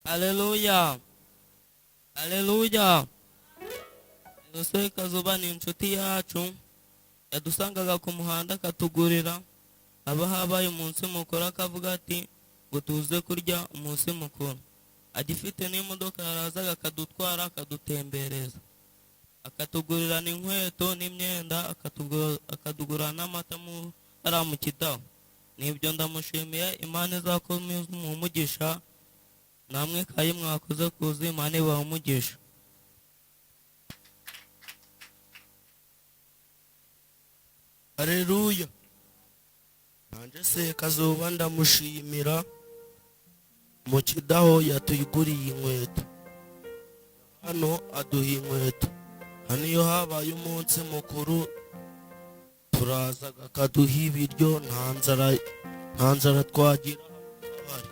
Aleluya, aleluya. Sekazuba ni inshuti yacu, yadusangaga ku muhanda akatugurira. Haba habaye umunsi mukuru akavuga ati ngo tuze kurya umunsi mukuru. Agifite n'imodoka yarazaga akadutwara, akadutembereza, akatugurira n'inkweto n'imyenda, akatugurira n'amata hariya mu kidaho. Nibyo, ndamushimiye. Imana izakomeza umugisha. Namwe kayi mwakoze kuza, Imana ibaha umugisha. Haleluya! Nanje Sekazuba ndamushimira. Mu kidaho yatuguriye inkweto, hano aduha inkweto. Hano iyo habaye umunsi mukuru turazaga akaduha ibiryo, nta nzara twagira ahari.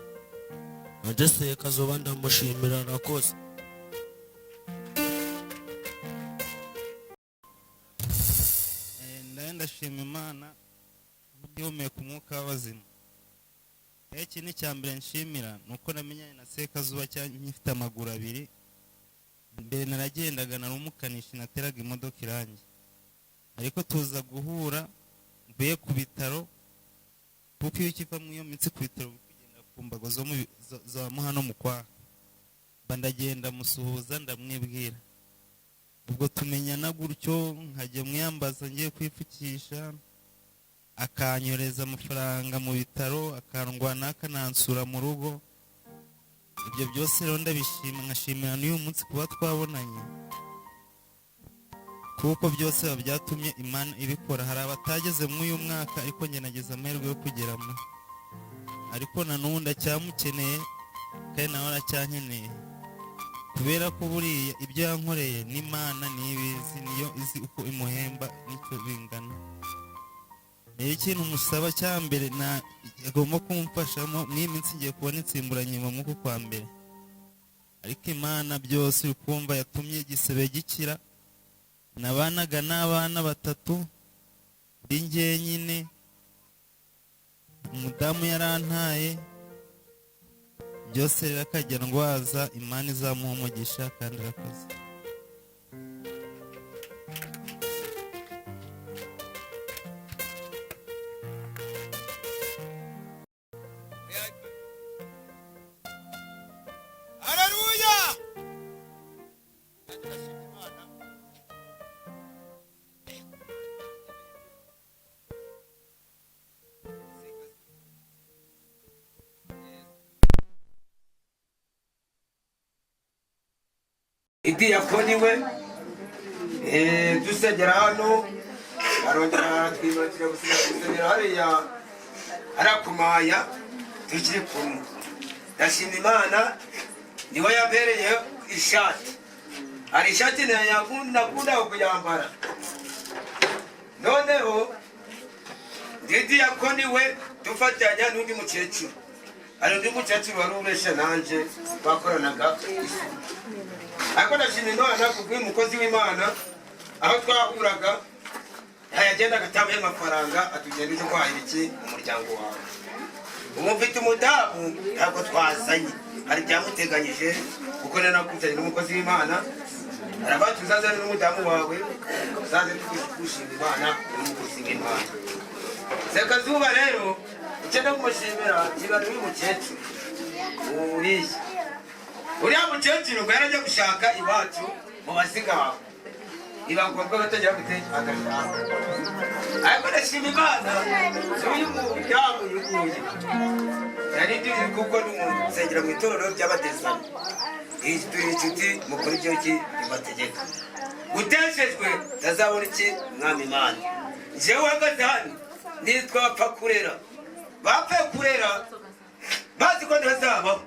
Nanje Sekazuba ndamushimira, arakoze. Ndaye ndashima Imana ihumeka umwuka w'abazima. Ikintu cya mbere nshimira ni uko namenyanye na Sekazuba cyangwa ngifite amaguru abiri. Mbere naragendaga, nari umukanishi, nateraga imodoka irangi, ariko tuza guhura mvuye ku bitaro, kuko iyo ukiva muri iyo minsi ku bitaro uri kugenda ku mbago zo mu hano mu kwaha. Mba ndagenda musuhuza, ndamwibwira, ubwo tumenyana gutyo, nkajya mwiyambaza ngiye kwipfukisha, akanyoreza amafaranga mu bitaro, akandwana, akanansura mu rugo. Ibyo byose rero ndabishima, nkashimira n'uyu munsi kuba twabonanye, kuko byose biba byatumye Imana ibikora. Hari abatageze muri uyu mwaka, ariko njye nagize amahirwe yo kugeramo. Ariko na n'ubu ndacyamukeneye kandi nawe aracyankeneye, kubera ko buriya ibyo yankoreye n'Imana niyo ibizi, niyo izi uko imuhemba n'icyo bingana. Rero ikintu musaba cya mbere na agomba kumfashamo muri iyi minsi, ngiye kubona insimburangingo mu kwa mbere, ariko Imana byose uri kumva yatumye igisebe gikira. Nabanaga n'abana batatu ndi njyenyine, umudamu yarantaye, byose rero akajya ndwaza. Imana izamuha umugisha kandi irakoze. Haleluya! Ndashima Imana. Idiyakoni we, dusengera hano, arongera aratwibakira gusengera hariya harakumaya tukiri kumwe. Ndashima Imana niwe yampereye ishati. Hari ishati nakundaga kuyambara. Noneho ndi diyakoni we, dufatanya n'undi mukecuru. Hari undi mukecuru wari ubeshya nanjye twakoranaga isuku. Ariko ndashima Imana kuko uyu mukozi w'Imana aho twahuraga yagendaga atamuha amafaranga, atugenda uje guhahira iki mu muryango wawe. Ubu mfite umudamu, ntabwo twazanye, hari ibyamuteganyije, kuko nari nakutanye n'umukozi w'Imana, aravuga ati uzazane n'umudamu wawe, uzaze gushima Imana n'umukozi w'Imana Sekazuba. Rero icyo kumushimira kiba n'uyu mukecuru uriya. Uriya mukecuru ngo yarajya gushaka iwacu mu bazigawe, biba ngombwa batangira guteka agashaka. Ariko ndashima Imana n'uyu mudamu uyu nguyu nari ndi, kuko n'umusengera mu itorero ry'Abadesani, turi inshuti. Mukora ibyo ki bibategeka, uteshejwe ntazabona iki Mwami Imana. Njyewe uhagaze hano nitwa Bapfa Kurera. Bapfe kurera bazi ko ntazabaho,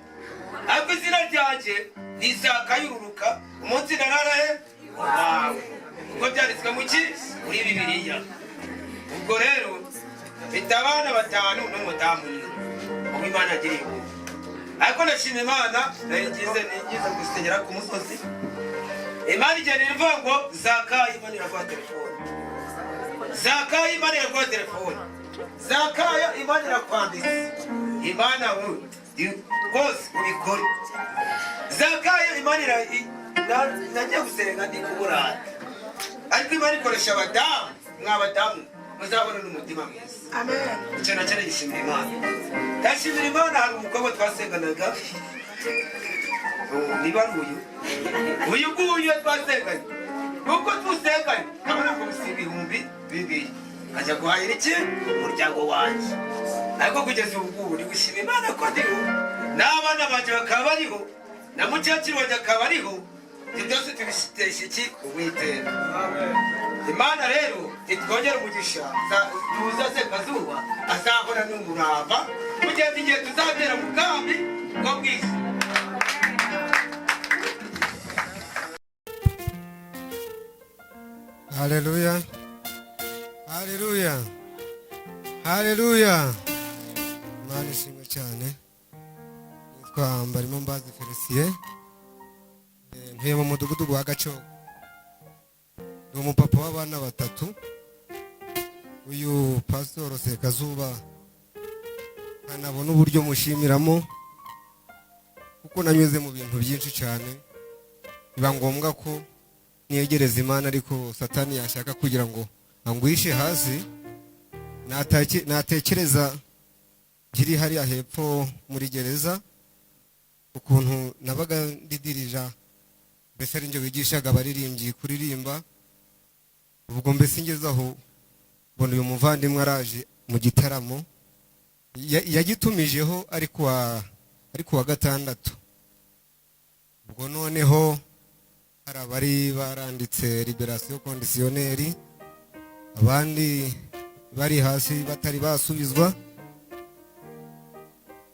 ariko izina ryanjye rizakayururuka umunsi nararahe wawe, kuko byanditswe mu ki muri Bibiliya. Ubwo rero mfite abana batanu n'umudamu umwe uwo Imana yagiriye ubuntu. Ariko ndashima Imana, nayigize nigize gusengera ku musozi, Imana igenda ivuga ngo Zakayo, Imana iraguha telefone. Zakayo, Imana iraguha telefone. Zakayo, Imana irakwambitse. Imana rwose ubikore. Zakayo Imana nagiye gusenga ndi kuburara, ariko Imana ikoresha abadamu. Mwa badamu muzabona n'umutima mwiza. Icyo nacyo ndagishimira Imana, ndashimira Imana. Hari umukobwa twasenganaga. Oh, niba ari uyu nguyu twasenganye, kuko tusenganye nkabona ko bisi 2000 nkajya guhahira iki umuryango wanjye. Ariko kugeza ubu ngubu ni gushima Imana ko ndiho, n'abana banjye bakaba bariho, na mukecuru wanjye akaba ariho. Ibyo byose tubitesha iki? Uwiteka Imana. Rero itwongere umugisha. Tuza Sekazuba azahora n'umurava kugeza igihe tuzatera mu bwami bwo bw'isi. Haleluya. Haleluya. Haleluya. Imana ishimwe cyane. Nitwa Mbarimo Mbazi Felicien. Ntuye mu mudugudu wa Gacogo. Ni umupapa w'abana batatu. Uyu Pastor Sekazuba nkanabona uburyo mushimiramo, kuko nanyuze mu bintu byinshi cyane, biba ngombwa ko niyegereza Imana, ariko Satani yashaka kugira ngo angwishe hasi. Natekereza nkiri hariya hepfo muri gereza, ukuntu nabaga ndidirija, mbese ari njye wigishaga abaririmbyi kuririmba. Ubwo mbese ngeze aho mbona uyu muvandimwe araje mu gitaramo yagitumijeho ari kuwa gatandatu. Ubwo noneho hari abari baranditse libération conditionnelle, abandi bari hasi batari basubizwa.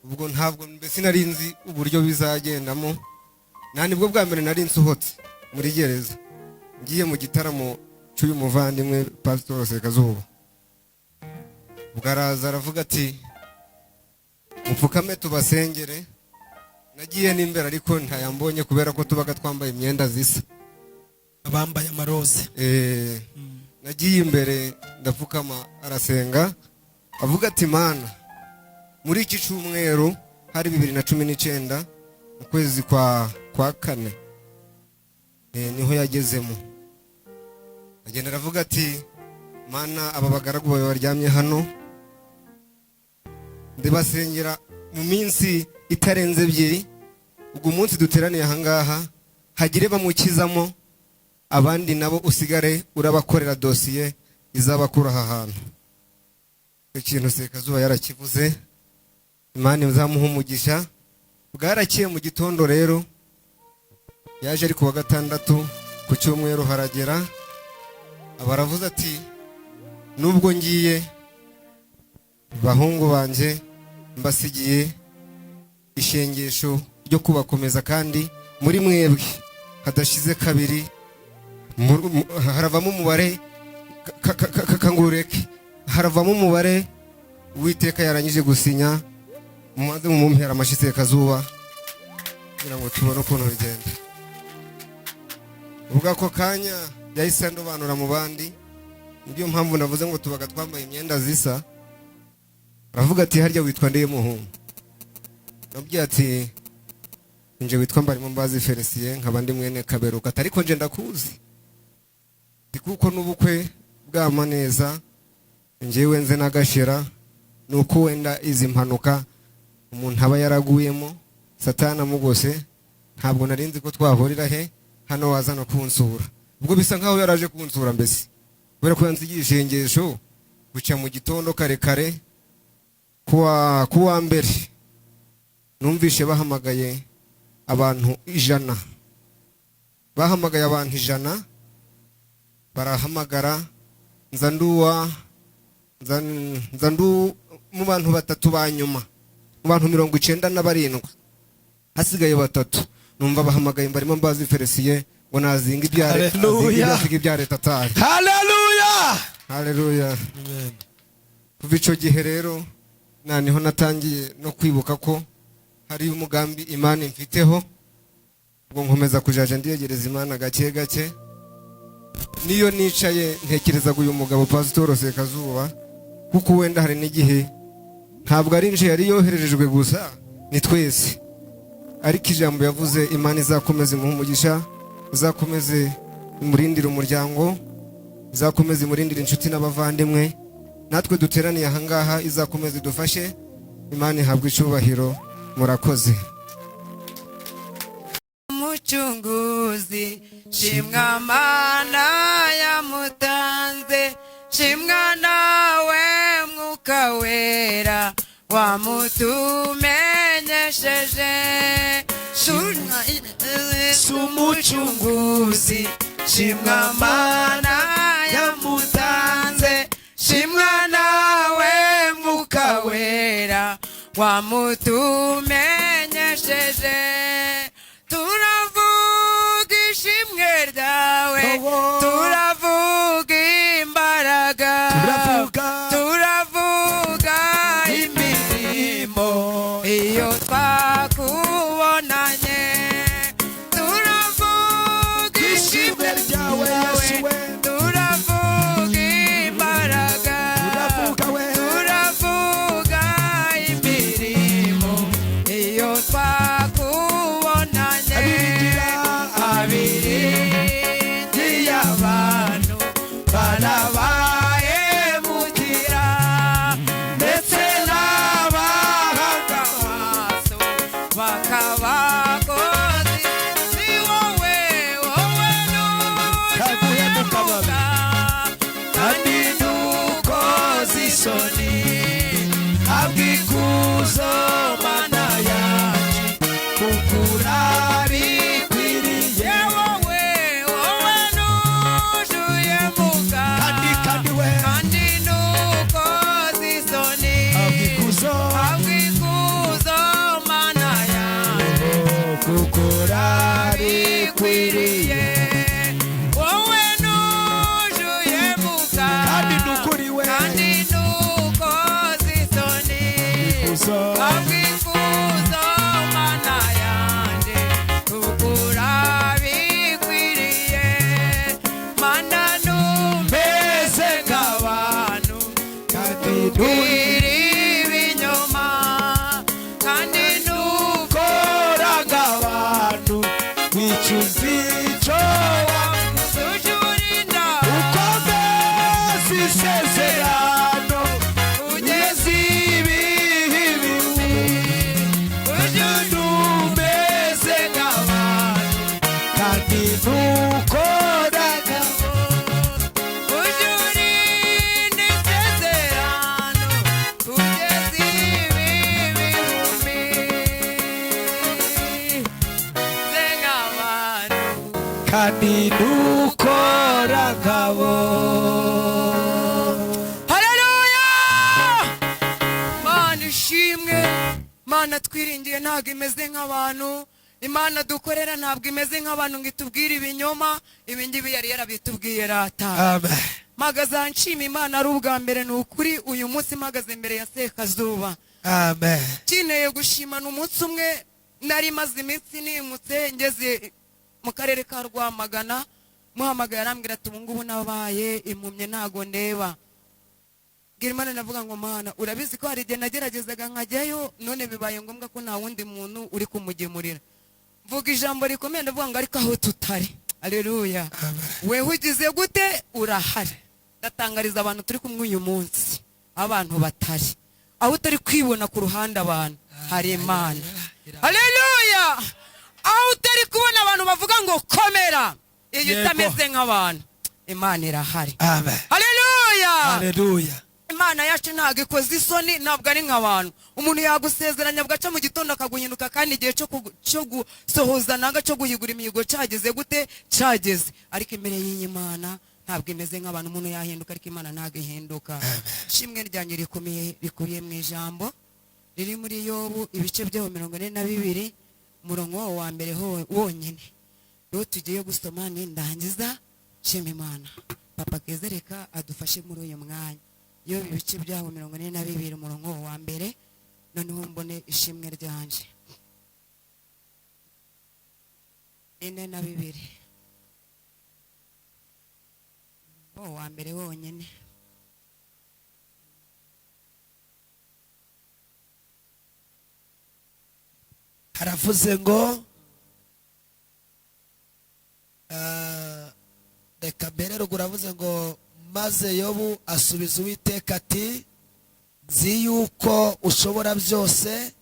Ubwo ntabwo mbese nari nzi uburyo bizagendamo. Nta nibwo bwa mbere nari nsohotse muri gereza ngiye mu gitaramo cy'uyu muvandimwe Pastor Sekazuba. Ubwo araza aravuga ati: "Mupfukame tubasengere." Nagiye n'imbere ariko ntayambonye, kubera ko tubaga twambaye imyenda zisa. Abambaye amaroze. Nagiye imbere ndapfukama, arasenga avuga ati: "Mana, muri iki cyumweru," hari 2019 mu kwezi kwa kane, niho yagezemo, agenda aravuga ati: "Mana, aba bagaragu bawe baryamye hano ndibasengera mu minsi itarenze 2, ubwo umunsi duteraniye ahangaha hagire bamukizamo, abandi nabo usigare urabakorera dosiye izabakura aha hantu." Icyo kintu Sekazuba yarakivuze, Imana izamuha umugisha. Bwarakiye mu gitondo rero, yaje ari ku wa gatandatu, ku cyumweru haragera, aba aravuze ati: "Nubwo ngiye, bahungu banjye, mbasigiye ishengesho ryo kubakomeza, kandi muri mwebwe hadashize kabiri haravamo umubare kangureke, haravamo umubare Uwiteka yarangije gusinya." Mumaze mumumpera amashyi Sekazuba kugira ngo tubone ukuntu bigenda. Ubwo ako kanya yahise andobanura mu bandi, niyo mpamvu navuze ngo tubaga twambaye imyenda zisa. Aravuga ati: "Harya witwa ndiye muhungu?" Nabwiye ati: "Nje witwa Mbarimo Mbazi Felicien, nkaba ndi mwene Kaberuka." Ati: "Ariko nje ndakuzi." Ati: "Kuko n'ubukwe bwamaneza njyewe nze n'agashira, ni uko wenda izi mpanuka umuntu aba yaraguyemo, Satani amugose, ntabwo nari nzi ko twahurira he hano, waza no kunsura." Ubwo bisa nkaho yaraje kunsura mbese, kubera ko yansigiye ishengesho guca mu gitondo kare kare kuwa mbere. Numvishe bahamagaye abantu 100, bahamagaye abantu 100, barahamagara, nza nduwa nza ndu mu bantu batatu ba nyuma, mu bantu 97 hasigaye batatu. Numva bahamagaye Mbarimo Mbazi Felicien ngo nazinga ibya leta, Hallelujah. azinga ibya leta atahe. Haleluya. Haleluya. Kuva icyo gihe rero niho natangiye no kwibuka ko hari umugambi Imana imfiteho. Ubwo nkomeza kujaja ndiyegereza Imana gake gake. Niyo nicaye ntekerezaga uyu mugabo Pasitoro Sekazuba, kuko wenda hari n'igihe ntabwo ari nje yari yohererejwe gusa, ni twese. Ariko ijambo yavuze, Imana izakomeze imuhe umugisha, izakomeze imurindire umuryango, izakomeze imurindire inshuti n'abavandimwe. Natwe duteraniye ahangaha izakomeze idufashe. Imana ihabwe icyubahiro. Murakoze. Mucunguzi, shimwa Mana yamutanze, shimwa nawe Mwuka Wera wamutumenyesheje. Umucunguzi, shimwa Mana yamutanze, shimwa nawe Mwuka Wera wamutumenyesheje. Turavuga ishimwe ryawe, turavuga imbaraga, turavuga imirimo iyo twakubonanye. Turavuga ishimwe ryawe, turavuga imbaraga, turavuga imirimo iyo twakubonanye. Abiringiye abantu barabahemukira, ndetse n'abahanga amaso bakabakozi. Si wowe, wowe ntuhemuka kandi ntukoze isoni. Habwa ikuzo Mana yacu, kuko urabikwiriye. Wowe, wowe ntujuyemuka kandi kandi we kandi ntukoze isoni. Habwa ikuzo, habwa ikuzo Mana yacu, kuko urabikwiriye. Wowe ntujuyemuka kandi nukuri we kandi ntukoze isoni. Habwa ikuzo Mana yanjye, kuko urabikwiriye. Mana, numeze nk'abantu kandi ntwiri ibinyoma, kandi ntukora nk'abantu wicuza icyo wavuze. Ukomeza isezerano kugeza ibihe bimwe. Numeze nk'abantu kandi ntukora nk'abantu. Ujye urinda isezerano kugeza ibi bihumbi nk'abantu kandi ntukora nkabo. Haleluya! Mana ishimwe. Mana twiringiye ntabwo imeze nk'abantu. Imana dukorera ntabwo imeze nk'abantu ngo itubwire ibinyoma. Ibi ngibi yari yarabitubwiye rata. Amen. Mpagaze nshima Imana ari ubwa mbere, ni ukuri, uyu munsi mpagaze imbere ya Sekazuba. Amen. Nkeneye gushimana. Umunsi umwe nari maze iminsi nimutse, ngeze mu karere ka Rwamagana, muhamagaye arambwira ati: "Ubu ngubu nabaye impumye, ntago ndeba." Bwira Imana, navuga ngo: "Mana, urabizi ko hari igihe nageragezaga nkajyayo, none bibaye ngombwa ko nta wundi muntu uri kumugemurira." Mvuga ijambo rikomeye, ndavuga ngo: "Ariko aho tutari, aleluya, wewe ugize gute? Urahari." Ndatangariza abantu turi kumwe uyu munsi, abantu batari aho utari kwibona ku ruhande, abantu hari Imana. Haleluya! Aho utari kubona abantu bavuga ngo komera, iyo utameze nk'abantu, Imana irahari. Amen. Haleluya! Haleluya. Imana yacu ntabwo ikoze isoni, ntabwo ari nk'abantu. Umuntu yagusezeranya bwaca mu gitondo akaguhinduka, kandi igihe cyo gusohoza nanga cyo guhigura imihigo cyageze gute? Cyageze. Ariko imbere y'iyi Mana ntabwo imeze nk'abantu. Umuntu yahinduka, ariko Imana ntabwo ihinduka. Ishimwe ryanjye rikomeye rikubiye mu ijambo riri muri Yobu, ibice byaho 42, umurongo wawo wa mbere wonyine niwo tugiye gusoma. Nindangiza nshima Imana, Papa Keza reka adufashe muri uyu mwanya. Yobu, ibice byaho 42, umurongo wa mbere, noneho mbone ishimwe ryanje. 42, umurongo wa mbere wonyine. Haravuze ngo reka mbere ruguru aravuze ngo maze Yobu asubiza Uwiteka ati nzi yuko ushobora byose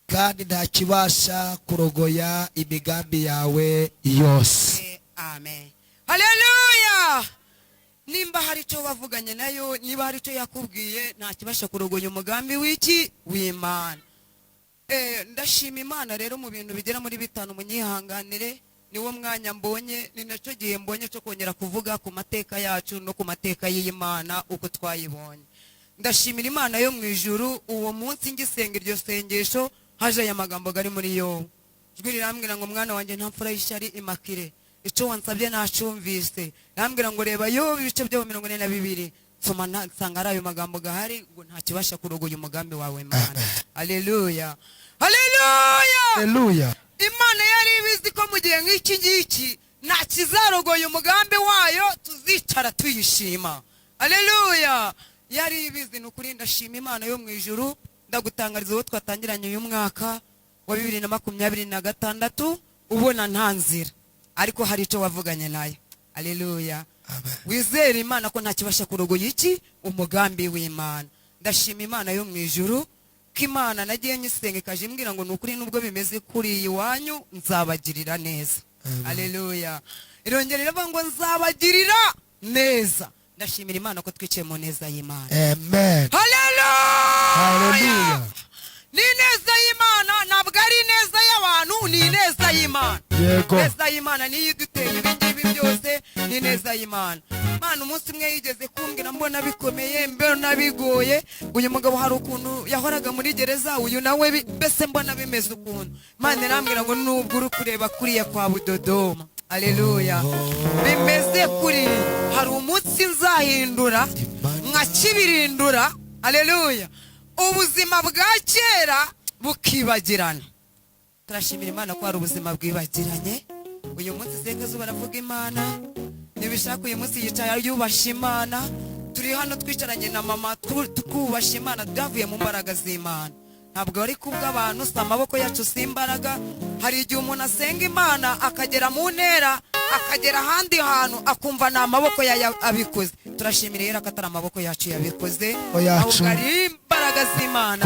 kandi nta kibasha kurogoya imigambi yawe yose. Amen, haleluya. Nimba hari icyo wavuganye nayo, niba hari icyo yakubwiye, nta kibasha kurogoya umugambi w'iki w'Imana. Ndashima Imana rero mu bintu bigera muri 5, munyihanganire, niwo mwanya mbonye, ni nacyo gihe mbonye cyo kongera kuvuga ku mateka yacu no ku mateka y'Imana uko twayibonye. Ndashimira Imana yo mu ijuru. Uwo munsi ngisenga iryo sengesho haje aya magambo gari muri Yobu. Ijwi rirambwira ngo mwana wanjye nta mfura y'ishyari imakire, icyo wansabye nacumvise. Rambwira ngo reba Yobu ibice byo 42, nsoma nsanga ari ayo magambo gahari ngo nta kibasha kurogoya umugambi wawe Mana. Haleluya, haleluya, haleluya. Imana yari ibizi ko mu gihe nk'iki ngiki nta kizarogoya umugambi wayo, tuzicara tuyishima. Haleluya, yari ibizi. Ni ukuri ndashima Imana yo mu ijuru. Ndagutangariza uwo twatangiranye uyu mwaka wa 2026, ubona nta nzira, ariko hari icyo wavuganye nayo. Haleluya. Wizere Imana ko nta kibasha kurogoya iki umugambi w'Imana. Ndashima Imana yo mu ijuru ko Imana nagiye nyisenga ikaje imbwira ngo ni ukuri nubwo bimeze kuri iwanyu nzabagirira neza. Haleluya. Irongera iravuga ngo nzabagirira neza. Ndashimira Imana ko twicaye mu neza y'Imana. Amen. Haleluya. Haleluya. Ni neza y'Imana, ntabwo ari neza y'abantu, ni neza y'Imana. Yego. Neza y'Imana niyo iduteye ibi ngibi byose, ni neza y'Imana. Imana umunsi umwe yigeze kumbwira mbona bikomeye, mbona bigoye. Uyu mugabo hari ukuntu yahoraga muri gereza, uyu nawe mbese mbona bimeze ukuntu. Imana irambwira ngo nubwo uri kureba kuriya kwa Budodoma, haleluya, bimeze kuri, hari umunsi nzahindura nkakibirindura, haleluya, ubuzima bwa kera bukibagirana. Turashimira Imana ko hari ubuzima bwibagiranye. Uyu munsi Sekazuba aravuga Imana, nibishaka uyu munsi yicaye yubasha Imana. Turi hano twicaranye na mama twubasha Imana, byavuye mu mbaraga z'Imana, ntabwo ari kubw'abantu, si amaboko yacu, si imbaraga. Hari igihe umuntu asenga Imana akagera mu ntera, akagera ahandi hantu akumva ni amaboko abikoze. Turashimira rero ko atari amaboko yacu yabikoze, ahubwo ari imbaraga z'Imana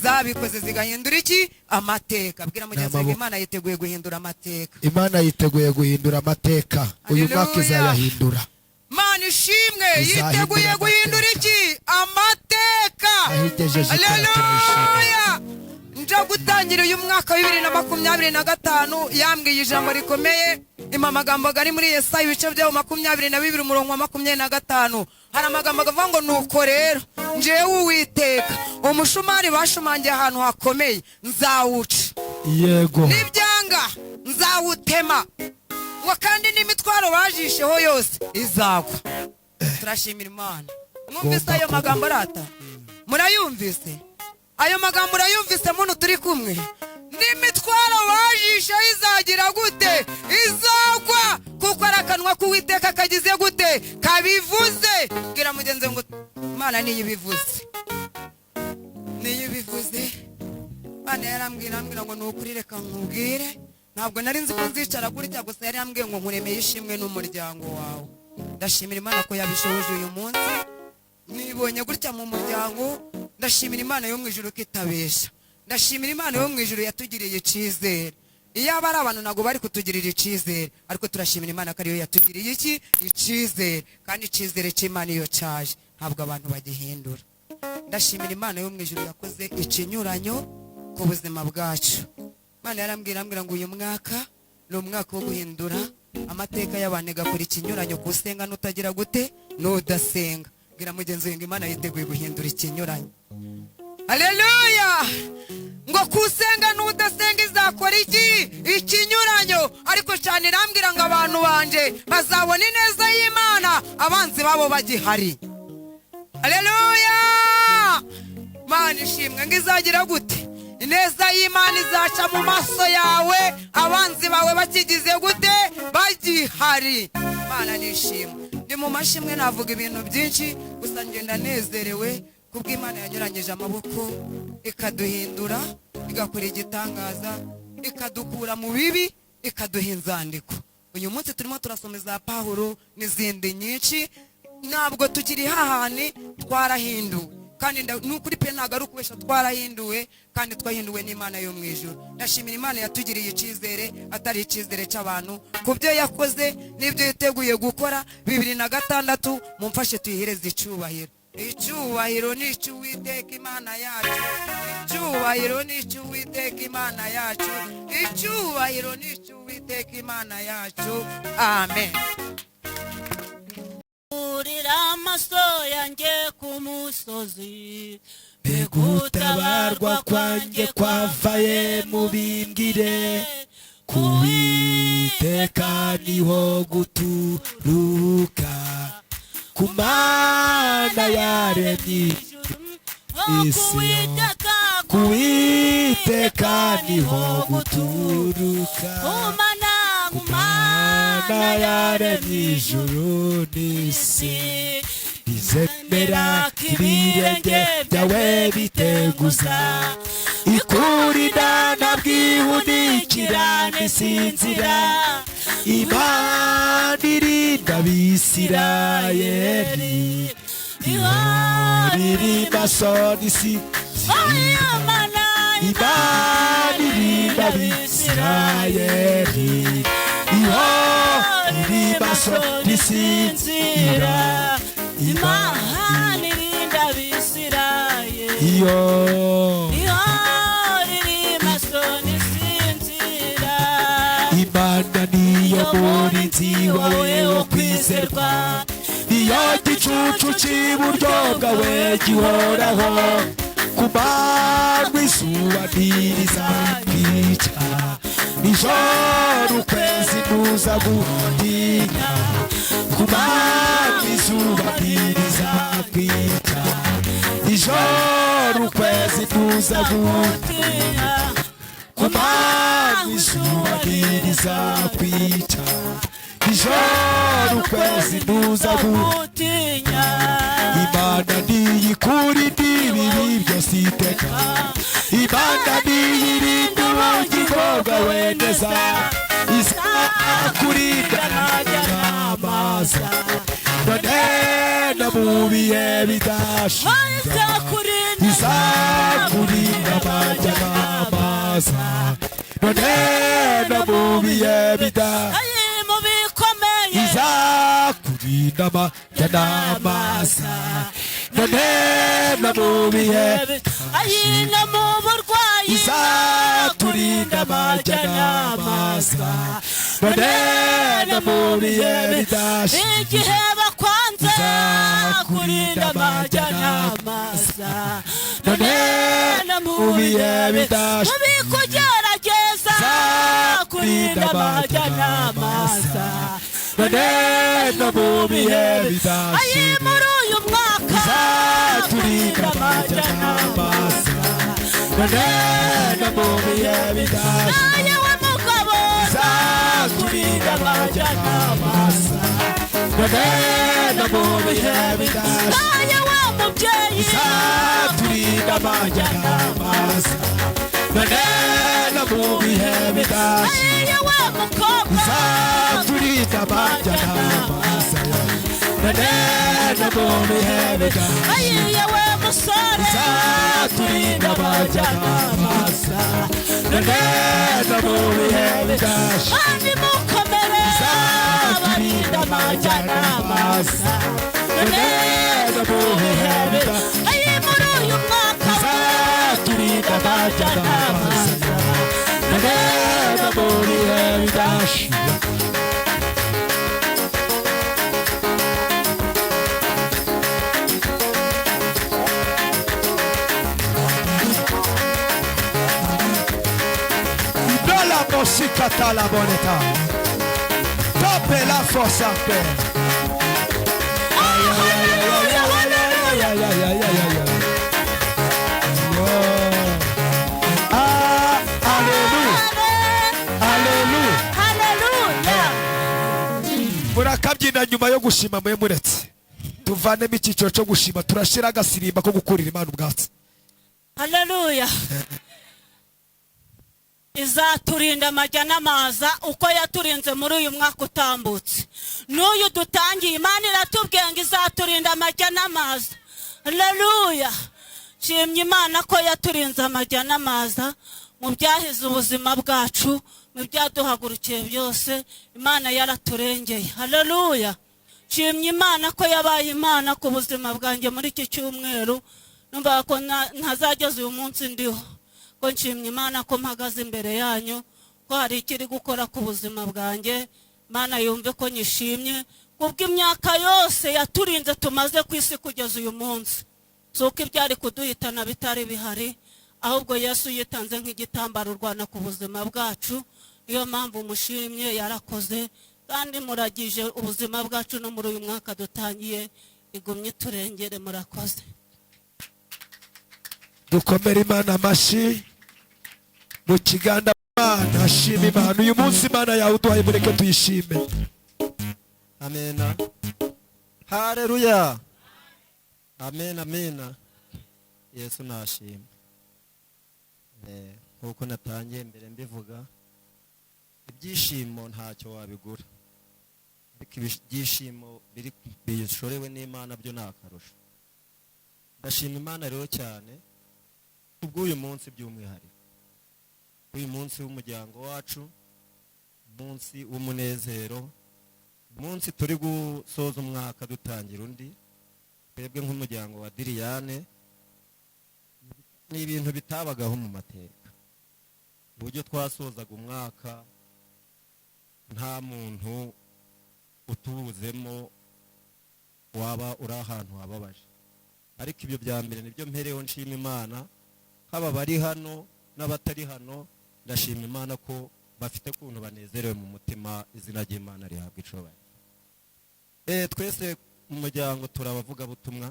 zabikoze zigahindura iki amateka. Bwira mugenzi wawe Imana yiteguye guhindura amateka. Imana yiteguye guhindura amateka, uyu mwaka izayahindura. Imana ishimwe, yiteguye guhindura iki amateka. Haleluya. Nja gutangira uyu mwaka wa 2025, yambwiye ijambo rikomeye, ima amagambo ari muri Yesaya ibice byawo 22 umurongo wa 25. Hari amagambo avuga ngo nuko rero njewe Uwiteka umushumari bashumangiye ahantu hakomeye nzawuca, yego, nibyanga nzawutema, ngo kandi n'imitwaro bajisheho yose izagwa. Turashimira Imana. Mwumvise ayo magambo arata? Murayumvise ayo magambo? Urayumvise muntu turi kumwe? N'imitwaro bajisheho izagira gute? Izagwa, kuko ari akanwa k'Uwiteka kagize gute? Kabivuze. Bwira mugenzi ngo Imana niyo ibivuze, niyo ibivuze. Imana yarambwira ngo ni ukuri reka nkubwire, ntabwo nari nzi ko nzicara gutya, gusa yari yambwiye ngo nkuremeye ishimwe n'umuryango wawe. Ndashimira Imana ko yabishoboje uyu munsi, nibonye gutya mu muryango. Ndashimira Imana yo mu ijuru ko itabesha. Ndashimira Imana yo mu ijuru yatugiriye icyizere. Iyo aba ari abantu ntabwo bari kutugirira icyizere, ariko turashimira Imana ko ariyo yatugiriye iki icyizere, kandi icyizere cy'Imana iyo cyaje ntabwo abantu bagihindura. Ndashimira Imana yo mu ijuru yakoze ikinyuranyo ku buzima bwacu. Imana yarambwira ngo uyu mwaka ni umwaka wo guhindura amateka y'abantu, igakora ikinyuranyo ku usenga n'utagira gute n'udasenga. Bwira mugenzi wawe ngo Imana yiteguye guhindura ikinyuranyo. Haleluya. Ngo kusenga n'udasenga izakora iki ikinyuranyo. Ariko cyane irambwira ngo abantu banje bazabona ineza y'Imana abanzi babo bagihari. Haleluya. Imana ishimwe. Ngo izagira gute? Ineza y'Imana izaca mu maso yawe abanzi bawe bakigize gute? Bagihari. Imana nishimwe. Ndi mu mashimwe, navuga ibintu byinshi, gusa ngenda nezerewe kubw'Imana yanyuranyije amaboko ikaduhindura igakora igitangaza. Ikadukura mu bibi, ikaduha inzandiko. Uyu munsi turimo turasoma iza Pawulo n'izindi nyinshi. Ntabwo tukiri hahani, twarahinduwe. Kandi ni ukuri pe, ntabwo ari ukubesha, twarahinduwe kandi twahinduwe n'Imana yo mu ijuru. Ndashimira Imana yatugiriye icyizere, atari icyizere cy'abantu, ku byo yakoze n'ibyo yiteguye gukora 2006. Mumfashe tuyihereze icyubahiro. Icyubahiro ni icy'Uwiteka Imana yacu. Icyubahiro ni icy'Uwiteka Imana yacu. Icyubahiro ni icy'Uwiteka Imana yacu. Amen. Urira amaso yanjye ku musozi. Gutabarwa kwanjye kwavaye? Mubimbwire. Kuwiteka niho guturuka, ku Mana yaremye isi. Kuwiteka niho guturuka, ku Mana yaremye ijuru n'isi. Rizemera ibirenge byawe biteguza, ikurinda ntabwihunikira n'isinzira. Imana irinda Abisirayeli, ihora iri maso n'isinzira. Imana irinda Abisirayeli, ihora iri maso n'isinzira. Imana irinda Abisirayeli, iyo ihora iri maso ntisinzira. Imana niyo murinzi wawe wo kwizerwa, niyo gicucu cy'iburyo bwawe gihoraho. Ku manywa izuba ntirizakwica, nijoro ukwezi ntuza gutinya. Ku manywa izuba ntirizakwica, nijoro ukwezi ntuza gutinya. Ku manywa izuba ntirizakwica, nijoro ukwezi ntuza gutinya. Imana niyikurinda ibibi byose iteka. Imana niyirinda ubugingo bwawe neza. Izakurinda n'amaza, none no mu bihe bidashira. Izakurinda amajya n'amaza, none no mu bihe bidashira. Mu bikomeye. Izakurinda amajya n'amaza, none no mu bihe. Ayi, no mu burwayi. Izaturinda amajya n'amaza, none no mu bihe bidashira. Igihe bakwanze. Izakurinda amajya n'amaza, none no mu bihe bidashira. Mu bikugerageza. Izakurinda amajya n'amaza, none no mu bihe Ayi, bidashira. muri uyu mwaka. Izaturinda amajya n'amaza, none no mu bihe bidashira. Yewe mugabo. Izaturinda amajya n'amaza, none no mu bihe bidashira. Yewe mubyeyi. Izaturinda amajya n'amaza, none no mu bihe bidashira. Yewe mukobwa. Izaturinda amajya n'amaza, none no mu bihe bidashira. Yewe musore. Izaturinda amajya n'amaza, none no mu bihe bidashira. Kandi mukomere. Izaturinda amajya n'amaza, none no mu bihe bidashira. Ayi, muri uyu mwaka. Izaturinda amajya n'amaza, none no mu bihe bidashira. Dola mosikata la boneta. Tope la force encore. Haleluya, haleluya. Ay, ay, ay, ay, ay, ay. Oh. Ah, alléluia. Alléluia. Haleluya. Murakabyina nyuma yo gushima. Mwe muretse tuvanemo icyiciro cyo gushima, turashyira agasirimba ko gukurira Imana ubwatsi. Haleluya. Izaturinda amajya n'amaza uko yaturinze muri uyu mwaka utambutse. N'uyu dutangiye, Imana iratubwiye ngo izaturinda amajya n'amaza. Haleluya! Nshimye Imana ko yaturinze amajya n'amaza mu byahize ubuzima bwacu, mu byaduhagurukiye byose, Imana yaraturengeye. Haleluya! Nshimye Imana ko yabaye Imana ku buzima bwanjye muri iki cyumweru. Numva ko ntazageza uyu munsi ndiho, ko nshimye Imana ko mpagaze imbere yanyu, ko hari ikiri gukora ku buzima bwanjye. Imana yumve ko nyishimye kubw'imyaka yose yaturinze tumaze ku isi kugeza uyu munsi. Si uko ibyari kuduhitana bitari bihari, ahubwo Yesu yitanze nk'igitambaro urwana ku buzima bwacu. Niyo mpamvu mushimye, yarakoze kandi muragije ubuzima bwacu no muri uyu mwaka dutangiye, igumye turengere. Murakoze. Dukomere Imana amashyi mu kiganda. Imana ashima Imana uyu munsi, Imana yawe uduhaye, mureke tuyishime. Amena, haleluya, amen, amena. Yesu nashima. Nkuko natangiye mbere mbivuga, ibyishimo ntacyo wabigura, ariko ibyishimo biri bishorewe n'Imana byo ni akarusho. Ndashima Imana rero cyane kubw'uyu munsi, by'umwihariko uyu munsi w'umuryango wacu, umunsi w'umunezero, umunsi turi gusoza umwaka dutangira undi. Twebwe nk'umuryango wa Diriyane, ni ibintu bitabagaho mu mateka, uburyo twasozaga umwaka nta muntu utubuzemo waba uri ahantu hababaje. Ariko ibyo bya mbere nibyo mpereho nshima Imana, haba abari hano n'abatari hano, ndashima Imana ko bafite ukuntu banezerewe mu mutima. Izina ry'Imana rihabwa icubahiro. Twese mu muryango turabavugabutumwa.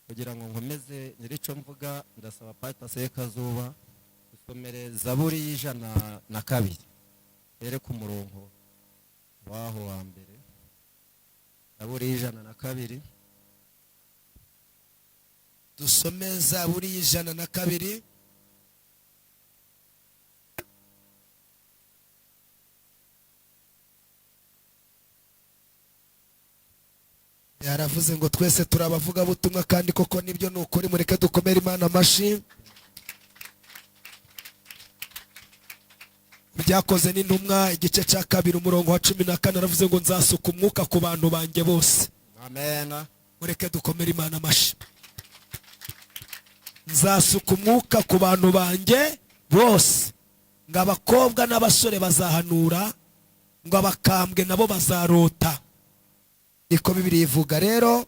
Kugira ngo nkomeze nyir'icyo mvuga, ndasaba Pastor Sekazuba dusomere Zaburi y'102, here ku murongo waho wa mbere. Zaburi y'102. Dusome Zaburi y'102. Yaravuze ngo twese turi abavugabutumwa, kandi koko nibyo, ni ukuri. Mureke dukomere Imana amashyi. Byakoze n'intumwa igice cya 2 umurongo wa 14, aravuze ngo nzasuka umwuka ku bantu banjye bose. Amen. Mureke dukomere Imana amashyi. Nzasuka umwuka ku bantu banjye bose, ngo abakobwa n'abasore bazahanura, ngo abakambwe nabo bazarota. Niko Bibiliya ivuga. Rero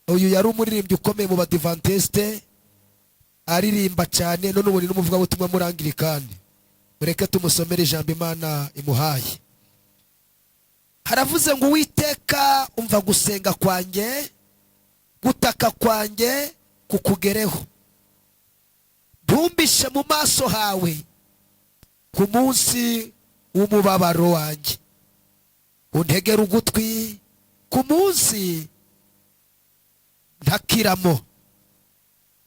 uyu yari umuririmbyi ukomeye mu Badivantiste, aririmba cyane, none ubu ni n'umuvugabutumwa muri Anglikani. Mureke tumusomere ijambo Imana imuhaye. Haravuze ngo Uwiteka umva gusenga kwanjye, gutaka kwanjye kukugereho, ntumbishe mu maso hawe ku munsi w'umubabaro wanjye, untegere ugutwi ku munsi ntakiramo,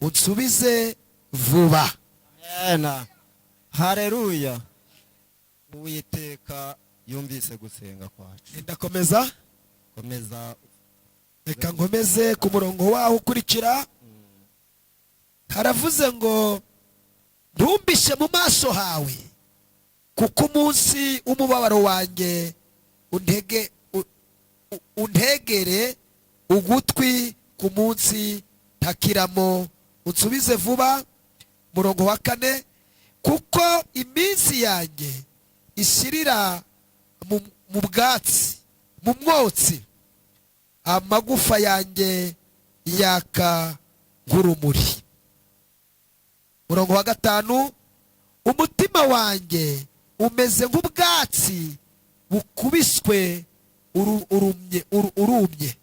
unsubize vuba. Amen. Haleluya. Uwiteka yumvise gusenga kwacu. Ndakomeza. Komeza. Reka nkomeze ku murongo waho ukurikira. Haravuze ngo ntumbishe mu maso hawe, kuko umunsi w'umubabaro wanjye untegere ugutwi ku munsi ntakiramo, unsubize vuba. Murongo wa 4, kuko iminsi yanjye ishirira mu bwatsi, mu mwotsi, amagufa yanjye yaka nk'urumuri. Murongo wa 5, umutima wanjye umeze nk'ubwatsi bukubiswe urumye,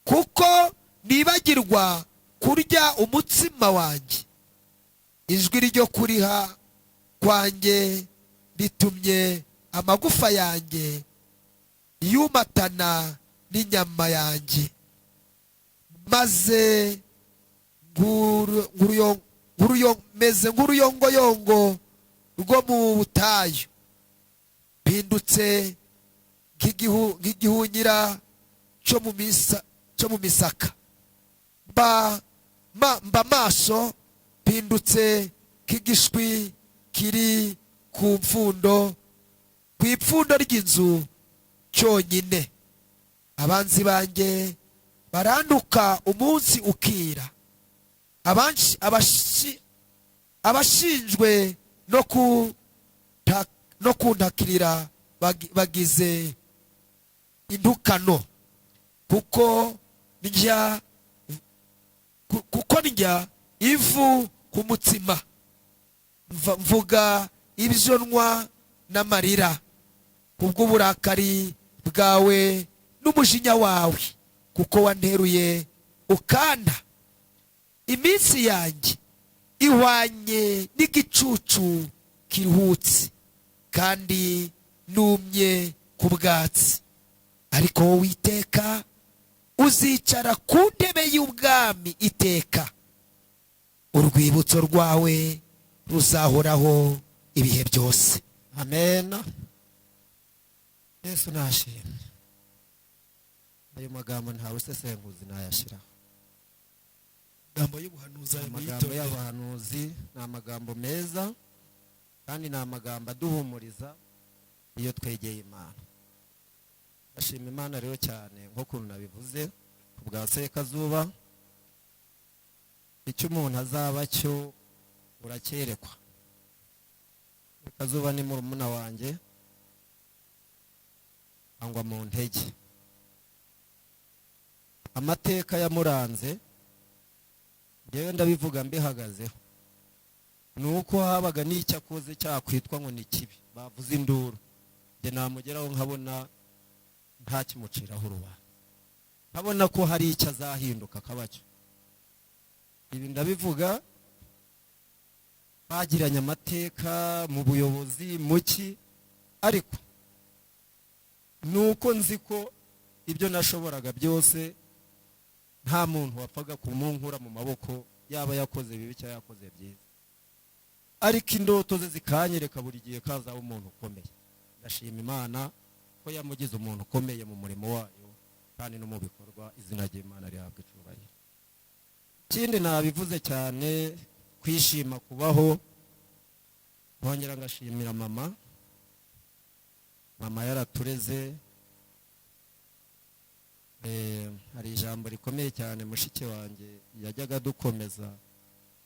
kuko nibagirwa kurya umutsima wanjye. Ijwi ryo kuriha kwanjye ritumye amagufa yanjye yumatana n'inyama yanjye, maze meze nk'uruyongoyongo rwo mu butayu, mpindutse nk'igihunyira cyo mu misaka. Mba maso, mpindutse nk'igishwi kiri ku mfundo, ku ipfundo ry'inzu cyonyine. Abanzi banjye baranduka umunsi ukira, abashinjwe no kuntakirira bagize indukano, kuko ndya ivu ku mutsima, mvuga ibyo nywa n'amarira, kubw'uburakari bwawe n'umujinya wawe, kuko wanteruye ukanda. Iminsi yanjye ihwanye n'igicucu kiruhutse, kandi numye ku bwatsi. Ariko wowe Uwiteka uzicara ku ntebe y'ubwami iteka, urwibutso rwawe ruzahoraho ibihe byose. Amen. Yesu nashimwe. Ayo magambo ntawe usesenguzi nayashyiraho. Amagambo y'ubuhanuzi ayo Amagambo muyitondere. y'abahanuzi ni amagambo meza, kandi ni amagambo aduhumuriza iyo twegeye Imana. Ndashima Imana rero cyane, nk'ukuntu nabivuze ku bwa Sekazuba. Icyo umuntu azaba cyo uracyerekwa. Sekazuba ni murumuna wanjye, angwa mu ntege. Amateka yamuranze, njyewe ndabivuga mbihagazeho, ni uko habaga n'icyo akoze cyakwitwa ngo ni kibi, bavuze induru, njye namugeraho nkabona ntakimuciraho urubanza, nkabona ko hari icyo azahinduka akaba cyo. Ibi ndabivuga, bagiranye amateka mu buyobozi muki, ariko ni uko nzi ko ibyo nashoboraga byose nta muntu wapfaga kumunkura mu maboko, yaba yakoze bibi cyangwa yakoze byiza, ariko indoto ze zikanyereka buri gihe ko azaba umuntu ukomeye. Ndashima Imana ko yamugize umuntu ukomeye mu murimo wayo kandi no mu bikorwa. Izina ry'Imana rihabwa icyubahiro. Ikindi nabivuze cyane, kwishima kubaho. Nkongera ngashimira mama. Mama yaratureze. Hari ijambo rikomeye cyane mushiki wanjye yajyaga adukomeza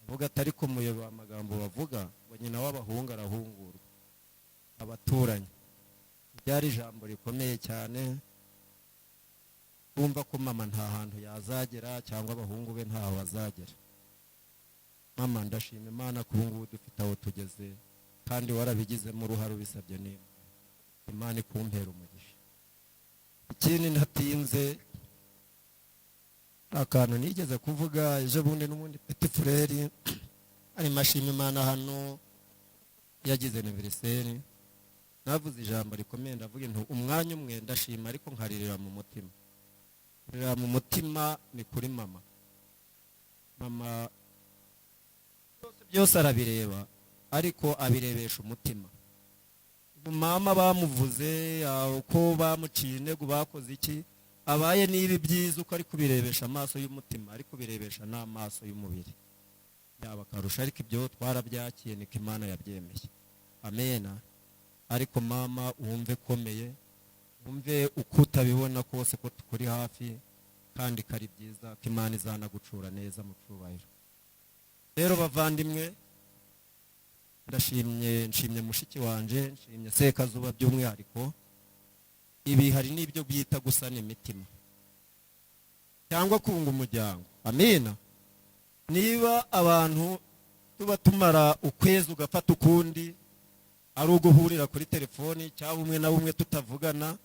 avuga, atari ku muyobo amagambo bavuga ngo nyina w'abahungu arahungurwa abaturanyi. Ryari ijambo rikomeye cyane, bumva ko mama nta hantu yazagera cyangwa abahungu be ntaho bazagera. Mama, ndashima Imana ko ubu ngubu dufite aho tugeze, kandi warabigizemo uruhare ubisabye n'Imana. Imana ikumpera umugisha. Ikindi ntatinze, akantu nigeze kuvuga ejo bundi, n'ubundi petit frère arimo ashima Imana hano yagize anniversaire, navuze ijambo rikomeye, ndavuga nti umwanya umwe ndashima ariko nkaririra mu mutima. Kuririra mu mutima ni kuri mama. Mama byose arabireba, ariko abirebesha umutima. Mama bamuvuze uko bamuciye intego, bakoze iki, abaye niba ibyiza uko ari kubirebesha amaso y'umutima, ari kubirebesha n'amaso y'umubiri yaba akarusha. Ariko ibyo twarabyakiye, niko Imana yabyemeye. Amena. Ariko mama, wumve komeye, wumve uko utabibona kose ko tukuri hafi, kandi kari byiza ko Imana izanagucura neza mu cyubahiro. Rero bavandimwe, ndashimye, nshimye mushiki wanje, nshimye Sekazuba by'umwihariko. Ibi hari n'ibyo byita gusana imitima cyangwa kunga umuryango. Amina. Niba abantu tuba tumara ukwezi ugafata ukundi ari uguhurira kuri telefoni cyangwa umwe na bumwe tutavugana,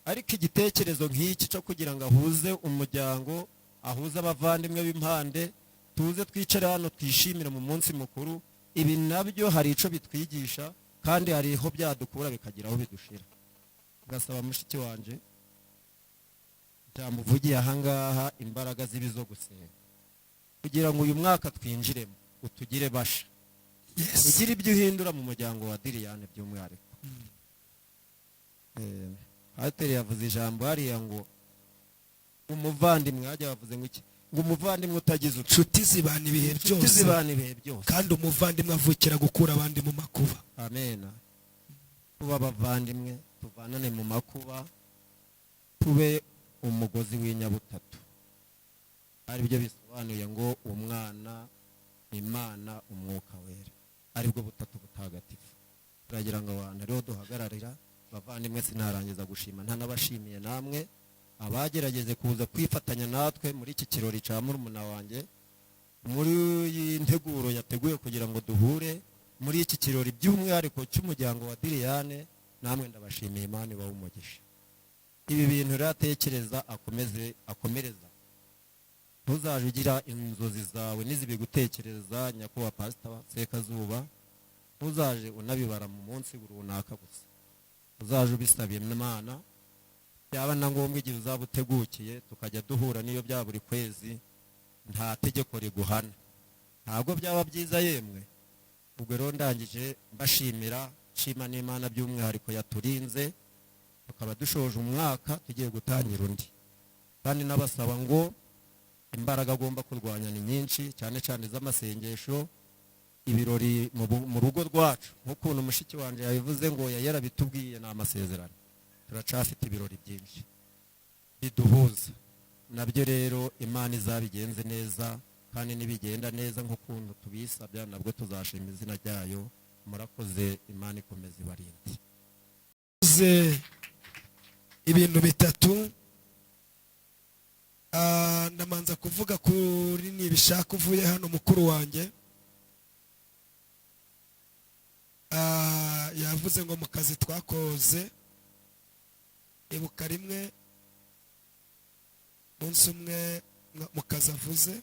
ariko igitekerezo nk'iki cyo kugira ngo ahuze umuryango, ahuze abavandimwe b'impande, tuze twicare hano twishimire mu munsi mukuru, ibi nabyo hari icyo bitwigisha, kandi hari aho byadukura bikagira aho bidushira. Ngasaba mushiki wanje, ijambo uvugiye ahangaha, imbaraga zibi zo gusenga kugira ngo uyu mwaka twinjiremo utugire basha. Ugira ibyo uhindura mu muryango wa Diriyane by'umwihariko. Pasiteri yavuze ijambo hariya ngo umuvandimwe, hajya bavuze ngo iki? Ngo umuvandimwe utagize ucu Inshuti zibana ibihe Inshuti byose. zibana ibihe byose. Kandi umuvandimwe avukira gukura abandi mu makuba. Amena. Tuba abavandimwe, tuvanane mu makuba, tube umugozi w'inyabutatu, ari byo bisobanuye ngo Umwana, Imana, Umwuka Wera, aribwo butatu butagatifu. Turagira ngo abantu ariho duhagararira. Bavandimwe, sinarangiza gushima ntanabashimiye namwe abagerageze kuza kwifatanya natwe muri iki kirori cya murumuna wanjye, muri iyi nteguro yateguye kugira ngo duhure muri iki kirori by'umwihariko cy'umuryango wa Diriyane. Namwe ndabashimiye, Imana ibahe umugisha. Ibi bintu rero atekereza akomeze, akomereza. Ntuzaje ugira inzozi zawe n'izibigutekereza, nyakubahwa Pasita Sekazuba, ntuzaje unabibara mu munsi runaka gusa, uzaje ubisabye Imana, byaba na ngombwa igihe uzaba utegukiye tukajya duhura, n'iyo bya buri kwezi, nta tegeko riguhana. Ntabwo byaba byiza yemwe? Ubwo rero ndangije mbashimira, nshima n'Imana by'umwihariko yaturinze tukaba dushoje umwaka tugiye gutangira undi, kandi n'abasaba ngo imbaraga agomba kurwanya ni nyinshi, cyane cyane iz'amasengesho. Ibirori mu rugo rwacu, nk'ukuntu mushiki wanjye yabivuze ngo yari yarabitubwiye, ni amasezerano, turacafite ibirori byinshi biduhuza nabyo. Rero Imana izabigenze neza, kandi nibigenda neza nk'ukuntu tubisabya, nabwo tuzashima izina ryayo. Murakoze, Imana ikomeza ibarinde. Ze ibintu bitatu. Ndamanza kuvuga kuri Nibishaka uvuye hano, mukuru wanjye. Yavuze ngo mu kazi twakoze, ibuka rimwe umunsi umwe mu kazi avuze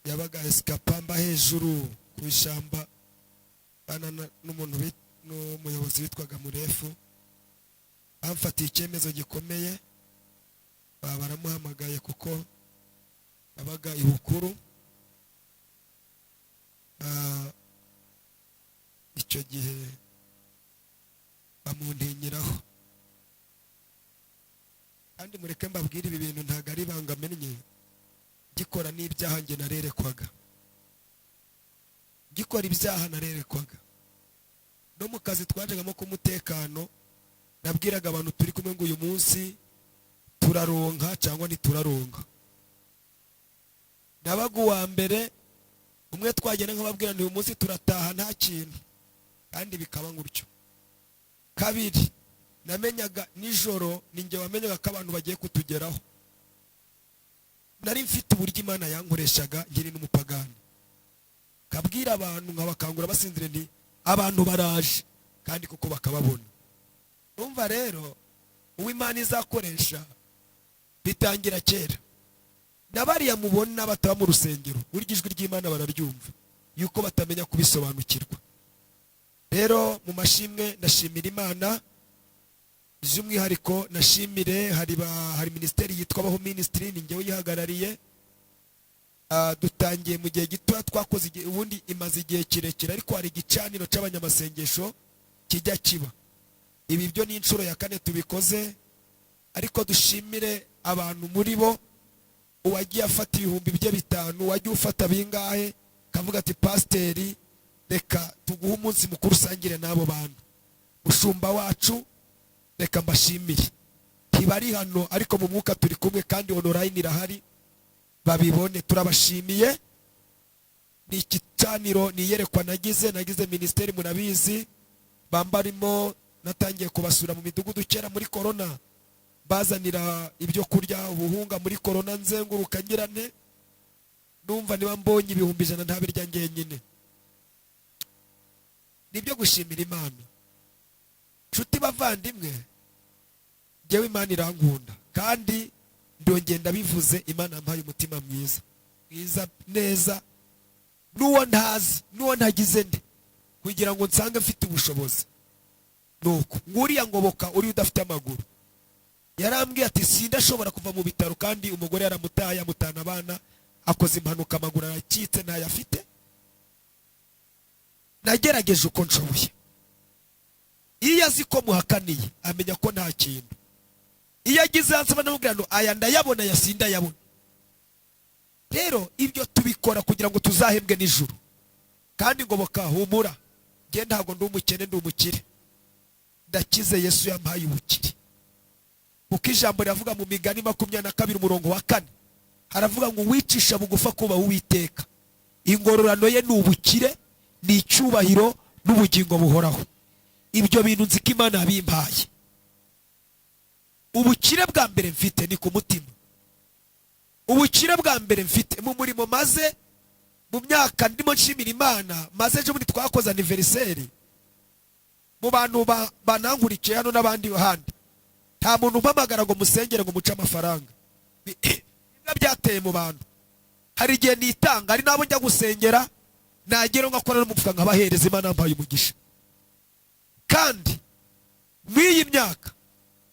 yabaga esikapamba hejuru ku ishyamba, bana n'umuntu n'umuyobozi witwaga Murefu, bamfatiye icyemezo gikomeye, baba baramuhamagaye kuko yabaga ibukuru. Icyo gihe bamuntinyiraho. Kandi mureke mbabwire, ibi bintu ntabwo ari ibanga mennye, gikora n'ibyaha njye narerekwaga, gikora ibyaha narerekwaga. No mu kazi twajagamo k'umutekano, nabwiraga abantu turi kumwe ngo uyu munsi turaronka cyangwa ntituraronka. Nabaga uwa mbere, umwe twagenda nkababwira nti uyu munsi turataha nta kintu, kandi bikaba gutyo. Kabiri, namenyaga nijoro, ni njye wamenyaga ko abantu bagiye kutugeraho. Nari mfite uburyo Imana yankoreshaga nkiri n'umupagani, kabwira abantu nkabakangura basinzire nti abantu baraje, kandi koko bakababona. Urumva rero uwo Imana izakoresha bitangira kera. Na bariya mubona bataba mu rusengero, burya ijwi ry'Imana bararyumva, yuko batamenya kubisobanukirwa. Rero mu mashimwe ndashimira Imana by'umwihariko, nashimire hari minisiteri yitwa Baho Ministry, ni njyewe uyihagarariye. Dutangiye mu gihe gito, twakoze igihe, ubundi imaze igihe kirekire, ariko hari igicaniro cy'abanyamasengesho kijya kiba. Ibi byo ni inshuro ya 4 tubikoze, ariko dushimire abantu muri bo, uwagiye afata ibihumbi bye 5, uwagiye ufata bingahe, kavuga ati pasiteri reka tuguhe umunsi mukuru usangire n'abo bantu. Mushumba wacu reka mbashimire, ntibari hano ariko mu mwuka turi kumwe, kandi online irahari babibone, turabashimiye. Ni igicaniro, ni iyerekwa nagize minisiteri murabizi, bambarimo natangiye kubasura mu midugudu kera muri corona, bazanira ibyo kurya ubuhunga muri corona, nzenguruka ngira nte, numva niba mbonye 100,000 ntabirya ngenyine. Nibyo gushimira Imana. Nshuti bavandimwe, njyewe Imana irankunda, kandi ndongeye ndabivuze, Imana yampaye umutima mwiza, mwiza neza, n'uwo ntazi n'uwo ntagize nde, kugira ngo nsange mfite ubushobozi. Nuko nguriya ngoboka uri udafite amaguru yarambwiye ati sindashobora kuva mu bitaro, kandi umugore yaramutaye, amutana abana, akoze impanuka, amaguru aracitse ntayafite. Nagerageje uko nshoboye. Iyo azi ko muhakaniye amenya ko nta kintu. Iyo agize hanze banamubwira ngo aya ndayabona, aya sindayabona. Rero ibyo tubikora kugira ngo tuzahembwe nijoro. Kandi ngoboka, humura, njye ntabwo ndi umukene, ndi umukire, ndakize. Yesu yampaye ubukire, kuko ijambo riravuga mu Migani 22 umurongo wa 4, haravuga ngo uwicisha bugufa kubaha Uwiteka, ingororano ye ni ubukire, ni icyubahiro n'ubugingo buhoraho. Ibyo bintu nzi ko Imana yabimpaye. Ubukire bwa mbere mfite ni ku mutima. Ubukire bwa mbere mfite mu murimo maze mu myaka ndimo nshimira Imana, maze ejo bundi twakoze anniversaire. Mu bantu banankurikiye hano n'abandi handi, nta muntu umpamagara ngo musengere ngo muce amafaranga. Bimwe byateye mu bantu. Hari igihe nitanga, hari n'abo njya gusengera nagera ngakora n'umufuka nkabahereza. Imana yampaye umugisha. Kandi mw'iyi myaka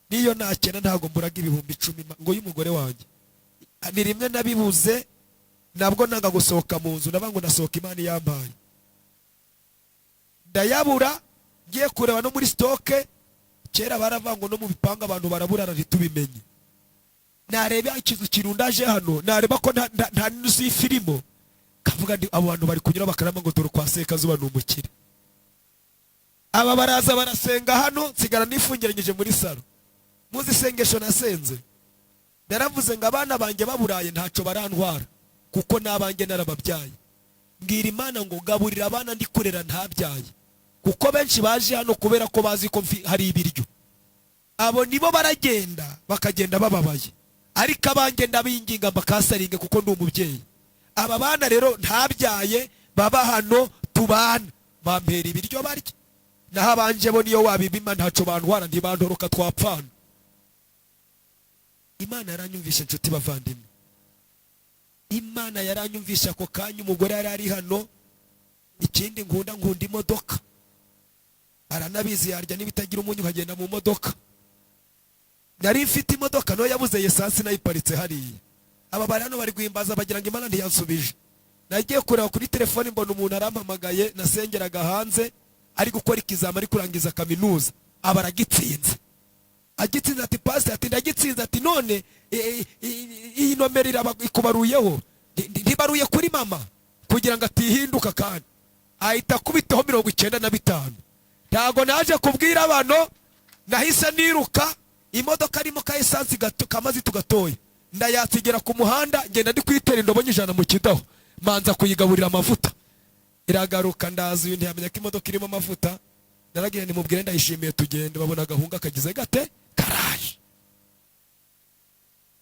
niyo nakena ntabwo mburaga 10,000 ngo y'umugore wanjye. Ni rimwe nabibuze, nabwo nanga gusohoka mu nzu, ndavuga ngo nasohoka Imana yampaye. Ndayabura, ngiye kureba no muri stock. Kera baravuga ngo no mu bipangu abantu baraburara ntitubimenye. Nareba ikizu kirundaje hano, nareba ko nta n'inzu y'ifirimo, kavuga ndi abo bantu bari kunyura bakarama ngo dore kwa Sekazuba ni umukire. Aba baraza barasenga hano, nsigara nifungiranyije muri salo. Muzi isengesho nasenze? Naravuze ngo abana banjye baburaye ntaco barantwara, kuko n'abanjye narababyaye. Mbwira Imana ngo gaburira abana ndi kurera ntabyaye, kuko benshi baje hano kubera ko bazi ko hari ibiryo. Abo nibo baragenda bakagenda bababaye, ariko abanjye ndabinginga mbakasaringe kuko ndi umubyeyi. Aba bana rero ntabyaye baba hano tubana, bampera ibiryo barya. Naho abanje bo niyo wabibima ntaco bantwara, ntibantoroka twapfana. Imana yaranyumvishe, inshuti bavandimwe, Imana yaranyumvishe. Ako kanya umugore yari ari hano. Ikindi nkunda imodoka, aranabizi, yarya n'ibitagira umunyu nkagenda mu modoka. Nari mfite imodoka no yabuze essence, nayiparitse hariya. Aba bari hano bari guhimbaza bagira ngo Imana ntiyansubije. Nagiye kureba kuri telefoni mbona umuntu arampamagaye, nasengeraga hanze, ari gukora ikizama, ari kurangiza kaminuza, aba aragitsinze. Agitsinze ati pastor, ati ndagitsinze, ati none iyi nomero ikubaruyeho, ntibaruye kuri mama kugira ngo atihinduka, kandi ahita akubitaho 95. Ntago naje kubwira abantu, nahise niruka. Imodoka arimo ka essence gato kamazi tugatoya, ndayatsigera ku muhanda, ngenda ndi kwitera indobo nyijana mu kidaho, manza kuyigaburira amavuta, iragaruka. Ndaza, uyu ntiyamenya ko imodoka irimo amavuta. Naragiye nimubwire ndayishimiye tugende, babona agahunga kagize gate karaje.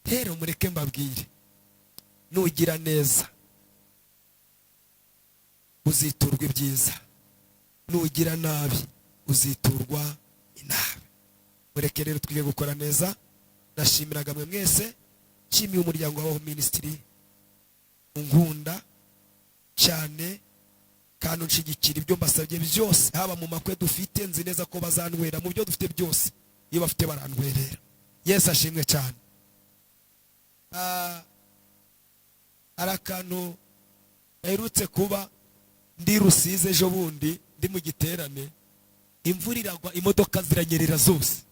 Rero mureke mbabwire, nugira neza uziturwa ibyiza, nugira nabi uziturwa inabi. Mureke rero twige gukora neza. Ndashimiraga mwe mwese, nshimiye umuryango wa Ministry unkunda cyane kandi unshigikira ibyo mbasabye byose, haba mu makwe dufite, nzi neza ko bazantwera mu byo dufite byose, iyo bafite barantwerera. Yesu ashimwe cyane. Hari akantu aherutse kuba ndi Rusizi ejo bundi, ndi mu giterane, imvura iragwa, imodoka ziranyerera zose.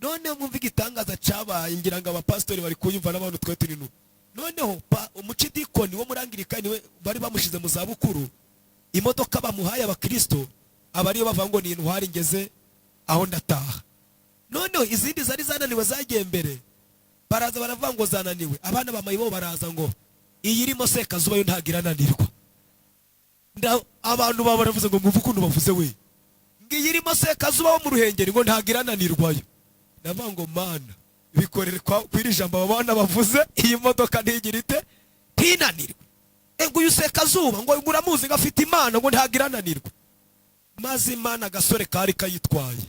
Noneho mwumva igitangaza cyabaye, ngira ngo abapasitori bari kunyumva n'abantu twe turi nu. Noneho umucidikoni wo muri Anglikani we bari bamushize mu zabukuru, imodoka bamuhaye abakristo aba ariyo bavuga ngo ni intwari ngeze aho ndataha. Noneho izindi zari zananiwe zagiye mbere, baraza baravuga ngo zananiwe. Abana ba mayibo baraza ngo iyi irimo Sekazuba yo ntabwo irananirwa. Abantu baba baravuze ngo mwumve ukuntu bavuze we, ngo iyi irimo Sekazuba wo mu Ruhengeri ngo ntabwo irananirwayo. Ndavuga ngo Mana bikorere kw'iri jambo aba bana bavuze, iyi modoka ntigira ite, ntinanirwe. Ngo uyu Sekazuba ngo uramuzi, ngo afite Imana, ngo ntabwo irananirwa. Maze Imana agasore kari kayitwaye,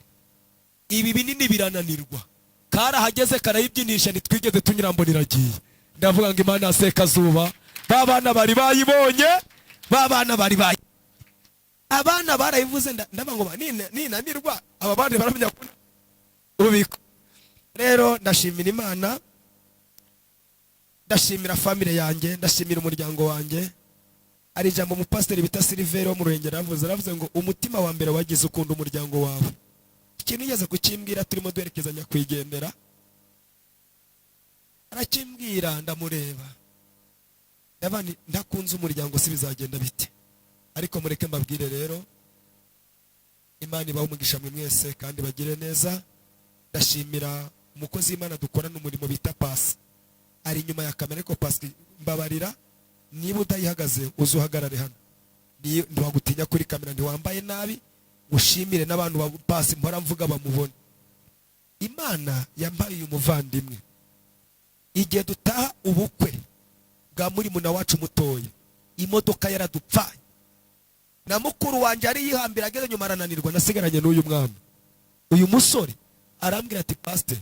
ibi binini birananirwa, karahageze karayibyinisha, ntitwigeze tunyura mbona iragiye. Ndavuga ngo Imana ya Sekazuba, ba bana bari bayibonye, ba bana bari bayi abana barayivuze. Ndavuga ngo ninanirwa aba bandi baramenya ko ubiko. Rero ndashimira Imana, ndashimira family yanjye, ndashimira umuryango wanjye. Hari ijambo umupasiteri bita Siliveri wo mu Ruhengeri yavuze, aravuze ngo umutima wa mbere wagize ukunda umuryango wawe. Ikintu yigeze kukimbwira turimo duherekeza nyakwigendera, arakimbwira ndamureba, ndabona ntakunze umuryango si bizagenda bite? Ariko mureke mbabwire rero, Imana ibahe umugisha mwe mwese kandi bagire neza. Ndashimira umukozi w'Imana dukorana umurimo bita Pasi, ari inyuma ya kamera, ariko Pasi mbabarira niba utayihagaze uze uhagarare hano, ntiwagutinya kuri kamera, ntiwambaye nabi, ushimire n'abantu ba Pasi mpora mvuga bamubona. Imana yampaye uyu muvandimwe igihe dutaha ubukwe bwa murimuna wacu mutoya, imodoka yaradupfanye na mukuru wanjye yari yihambira, ageze nyuma arananirwa, nasigaranye n'uyu mwana. Uyu musore arambwira ati pasiteri,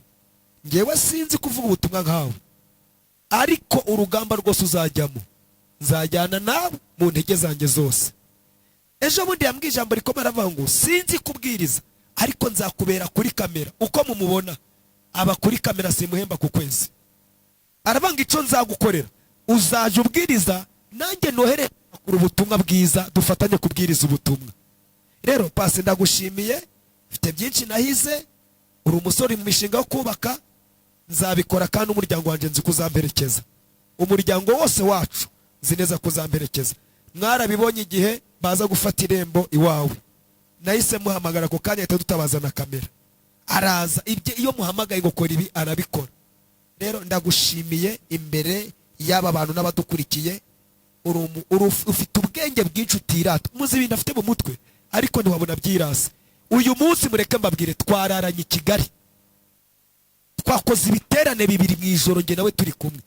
ngewe sinzi kuvuga ubutumwa nkawe, ariko urugamba rwose uzajyamo nzajyana nawe mu ntege zanjye zose. Ejo bundi yambwiye ijambo rikomeye, aravuga ngo sinzi kubwiriza ariko nzakubera kuri kamera. Uko mumubona aba kuri kamera, simuhemba ku kwezi. Aravuga ngo icyo nzagukorera, uzajya ubwiriza nanjye nohere ubutumwa bwiza, dufatanye kubwiriza ubutumwa. Rero Pasi ndagushimiye, mfite byinshi nahize, uri umusore mu mishinga yo kubaka, nzabikora kandi umuryango wanjye nzi kuzamperekeza, umuryango wose wacu nzi neza kuzamperekeza. Mwarabibonye igihe baza gufata irembo iwawe, nahise muhamagara ako kanya ahita dutabaza na kamera, araza. Ibyo iyo muhamagaye gukora ibi arabikora. Rero ndagushimiye imbere y'aba bantu n'abadukurikiye, ufite ubwenge bwinshi utirata, muzi ibintu afite mu mutwe ariko ntiwabona byirasa. Uyu munsi mureke mbabwire, twararanye i Kigali, twakoze ibiterane bibiri mu ijoro, njye nawe turi kumwe.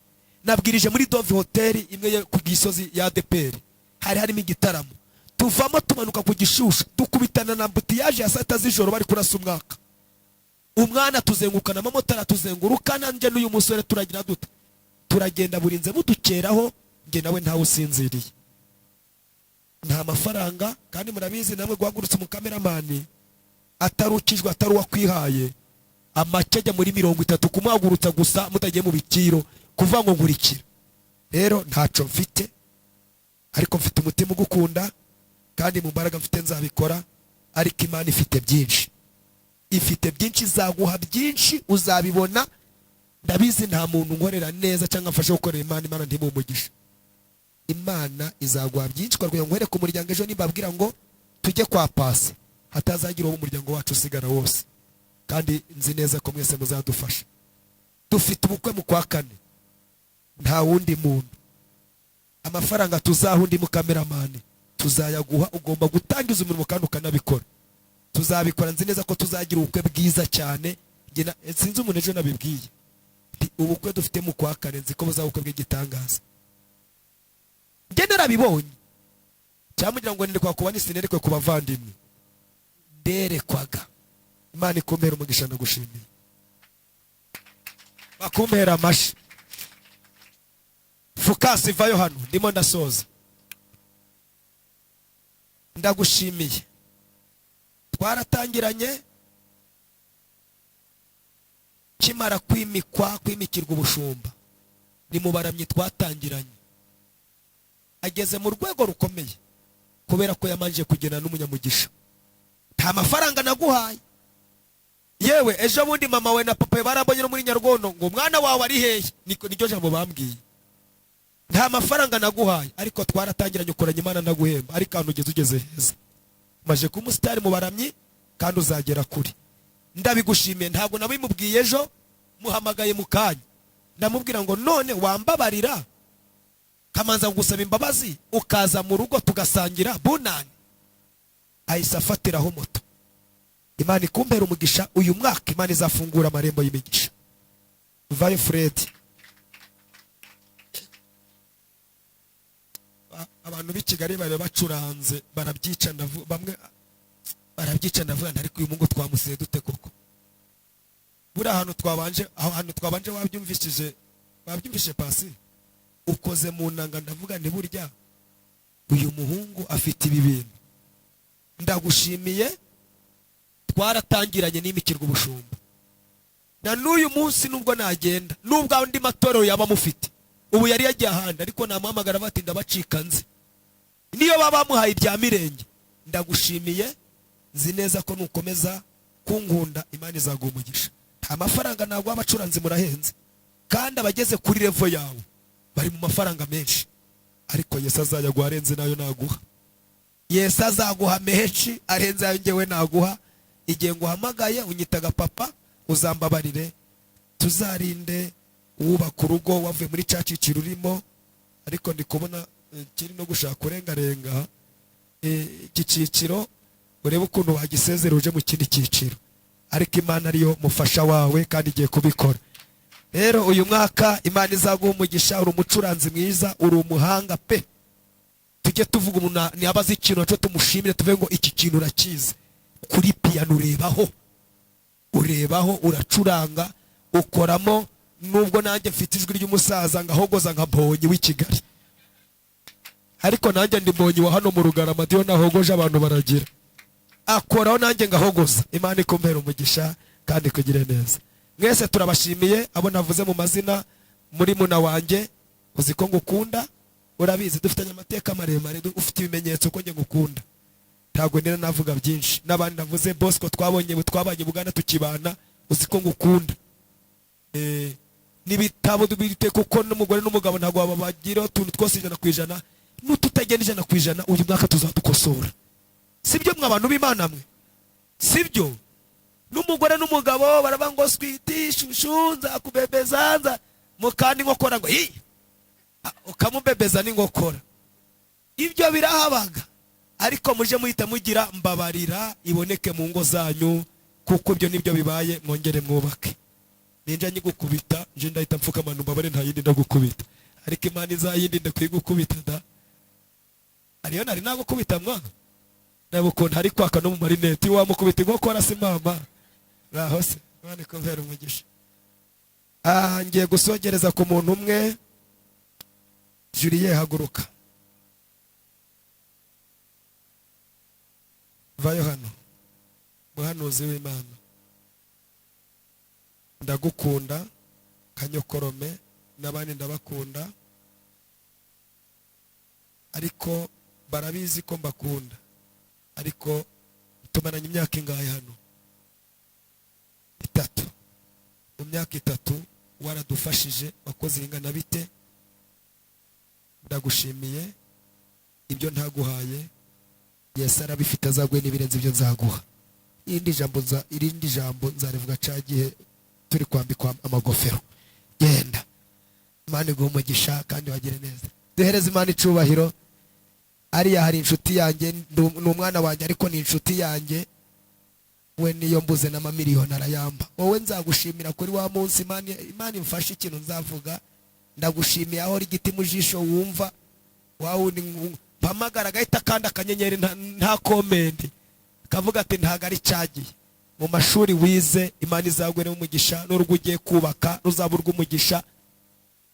Nabwirije muri Dove Hotel imwe ku gisozi ya ADPR, hari harimo igitaramo, tuvamo tumanuka ku Gishushu, dukubitana na ambutiyaje ya saa 6 z'ijoro bari kurasa umwaka. Umwana tuzengukana, amamotari atuzengurukana, njye n'uyu musore turagira dute, turagenda burinze budukeraho, njye nawe ntawe usinziriye, nta mafaranga. Kandi murabizi namwe guhagurutsa umukameramani atarukijwe, atari uwakwihaye, amake ajya muri 30 kumuhagurutsa gusa mutagiye mu bikiro kuvuga ngo nkurikira. Rero ntaco mfite ariko mfite umutima ugukunda, kandi mu mbaraga mfite nzabikora. Ariko Imana ifite byinshi, ifite byinshi, izaguha byinshi, uzabibona. Ndabizi nta muntu nkorera neza cyangwa mfashe gukorera Imana, Imana ntimumugisha. Imana izaguha byinshi kugira ngo nkwereke umuryango ejo nibabwira ngo tujye kwa Pasi, hatazagira uwo umuryango wacu usigara wose. Kandi nzi neza ko mwese muzadufasha. Dufite ubukwe mu kwa 4, nta wundi muntu. Amafaranga tuzaha undi mukameramani tuzayaguha, ugomba gutangiza umurimo kandi ukanabikora. Tuzabikora, nzi neza ko tuzagira ubukwe bwiza cyane. Sinzi umuntu ejo nabibwiye, ubukwe dufite mu kwa 4 nzi ko buzaba ubukwe bw'igitangaza. Njye narabibonye, cyangwa ngo nerekwa kuba nisinerekwe ku bavandimwe, nderekwaga. Imana ikumpera umugisha, ndagushimiye, bakumpera amashi. Fukasi vayo hano, ndimo ndasoza. Ndagushimiye, twaratangiranye kimara kwimikwa, kwimikirwa ubushumba, ni mu baramyi twatangiranye. Ageze mu rwego rukomeye kubera ko yamanje kugena n'umunyamugisha. Nta mafaranga naguhaye, yewe ejo bundi mama we na papa barambonye no muri Nyarwondo ngo umwana wawe ari hehe, niryo jambo bambwiye. Nta mafaranga naguhaye ariko twaratangiranye, ukoranye Imana ndaguhemba, ariko ahantu ugeze ugeze heza. Maje kuba umusitari mu baramyi kandi uzagera kuri. Ndabigushimiye, ntabwo nabimubwiye ejo, muhamagaye mu kanya ndamubwira ngo none wambabarira kamanza gusaba imbabazi ukaza mu rugo tugasangira bunani. Ahise afatiraho moto. Imana ikumpera umugisha uyu mwaka, Imana izafungura amarembo y'imigisha. Vayo Fred. Abantu b'i Kigali bari bacuranze barabyica, bamwe barabyica, ndavuga ariko uyu mungu twamusize dute koko? Buri ahantu twabanje, aho hantu twabanje wabyumvishije, wabyumvishije Pasi ukoze mu nanga, ndavuga nti burya uyu muhungu afite ibi bintu. Ndagushimiye, twaratangiranye n'imikirwa ubushumba, na n'uyu munsi nubwo nagenda, nubwo andi matorero yaba mufite, ubu yari yagiye ahandi, ariko namuhamagara bati ndabacika nzi. Niyo baba bamuhaye ibya mirenge, ndagushimiye, nzi neza ko nukomeza kunkunda Imana izaguha umugisha. Nta mafaranga ntabwo abacuranzi murahenze, kandi abageze kuri level yawe bari mu mafaranga menshi, ariko Yesu azayaguha arenze nayo naguha. Yesu azaguha menshi arenze ayo njyewe naguha. Igihe nguhamagaye unyitaga papa, uzambabarire. Tuzarinde wubaka urugo wavuye muri ca ciciro urimo, ariko ndi kubona kiri no gushaka kurengarenga iki ciciro, urebe ukuntu wagisezera uje mu kindi ciciro, ariko Imana ariyo mufasha wawe kandi igiye kubikora. Rero uyu mwaka Imana izaguha umugisha. Uri umucuranzi mwiza, uri umuhanga pe. Tujye tuvuga umuntu niba azi ikintu nacyo tumushimire, tuvuge ngo iki kintu urakizi. Kuri piyano urebaho, urebaho, uracuranga, ukoramo. Nubwo nanjye mfite ijwi ry'umusaza ngahogoza nka Mbonyi w'i Kigali, ariko nanjye ndi Mbonyi wa hano mu Rugarama, diyo nahogoje abantu baragira, akoraho nanjye ngahogoza. Imana ikumpera umugisha kandi ikugire neza. Mwese turabashimiye, abo navuze mu mazina, muri muna wanjye uzi ko ngukunda, urabizi dufitanye amateka maremare, ufite ibimenyetso ko njye ngukunda, ntabwo nira navuga byinshi. N'abandi navuze, Bosco twabonye, twabanye Buganda tukibana, uzi ko ngukunda. N'ibitabo dubite, kuko n'umugore n'umugabo ntabwo babagira utuntu twose 100%, n'ututagenda 100%. Uyu mwaka tuzadukosora, sibyo mwa bantu b'Imana mwe, sibyo? N'umugore n'umugabo baraba ngo switi shushu nzakubebeza, nza mukandi inkokora ngo hi, ukamubebeza n'inkokora, ibyo birahabaga. Ariko muje muhita mugira mbabarira iboneke mu ngo zanyu, kuko ibyo nibyo bibaye, mwongere mwubake. Ninja nyigukubita nje ndahita mfukama mbabare, nta yindi ndagukubita, ariko Imana izayindi ndakwigukubita da. Ariyo nari nagukubita mwana, reba ukuntu ari kwaka no mu marineti, wamukubita inkokora se mama. Raho se Imana ikumpere umugisha. Ngiye gusogereza ku muntu umwe. Julie haguruka, vayo hano, muhanuzi w'Imana, ndagukunda kanyokorome n'abandi ndabakunda, ariko barabizi ko mbakunda, ariko tumaranye imyaka ingahe hano? 3. Mu myaka 3 waradufashije, wakoze ingana bite? Ndagushimiye, ibyo ntaguhaye Yesu arabifite, azagwe n'ibirenze ibyo nzaguha. Irindi jambo nzarivuga ca gihe turi kwambikwa amagofero. Genda, Imana iguhe umugisha kandi wagire neza. Duhereze Imana icubahiro. Ariya hari inshuti yanjye, ni umwana wanjye ariko ni inshuti yanjye, we niyo mbuze n'amamiliyoni arayamba. Wowe nzagushimira kuri wa munsi Imana imfashe ikintu nzavuga, ndagushimiye aho igiti mu jisho wumva wawe mpamagara agahita akanda akanyenyeri nta komenti, kavuga ati ntago ari cyagiye. Mu mashuri wize Imana izagwe n'umugisha, n'urugo ugiye kubaka ruzaba urw'umugisha.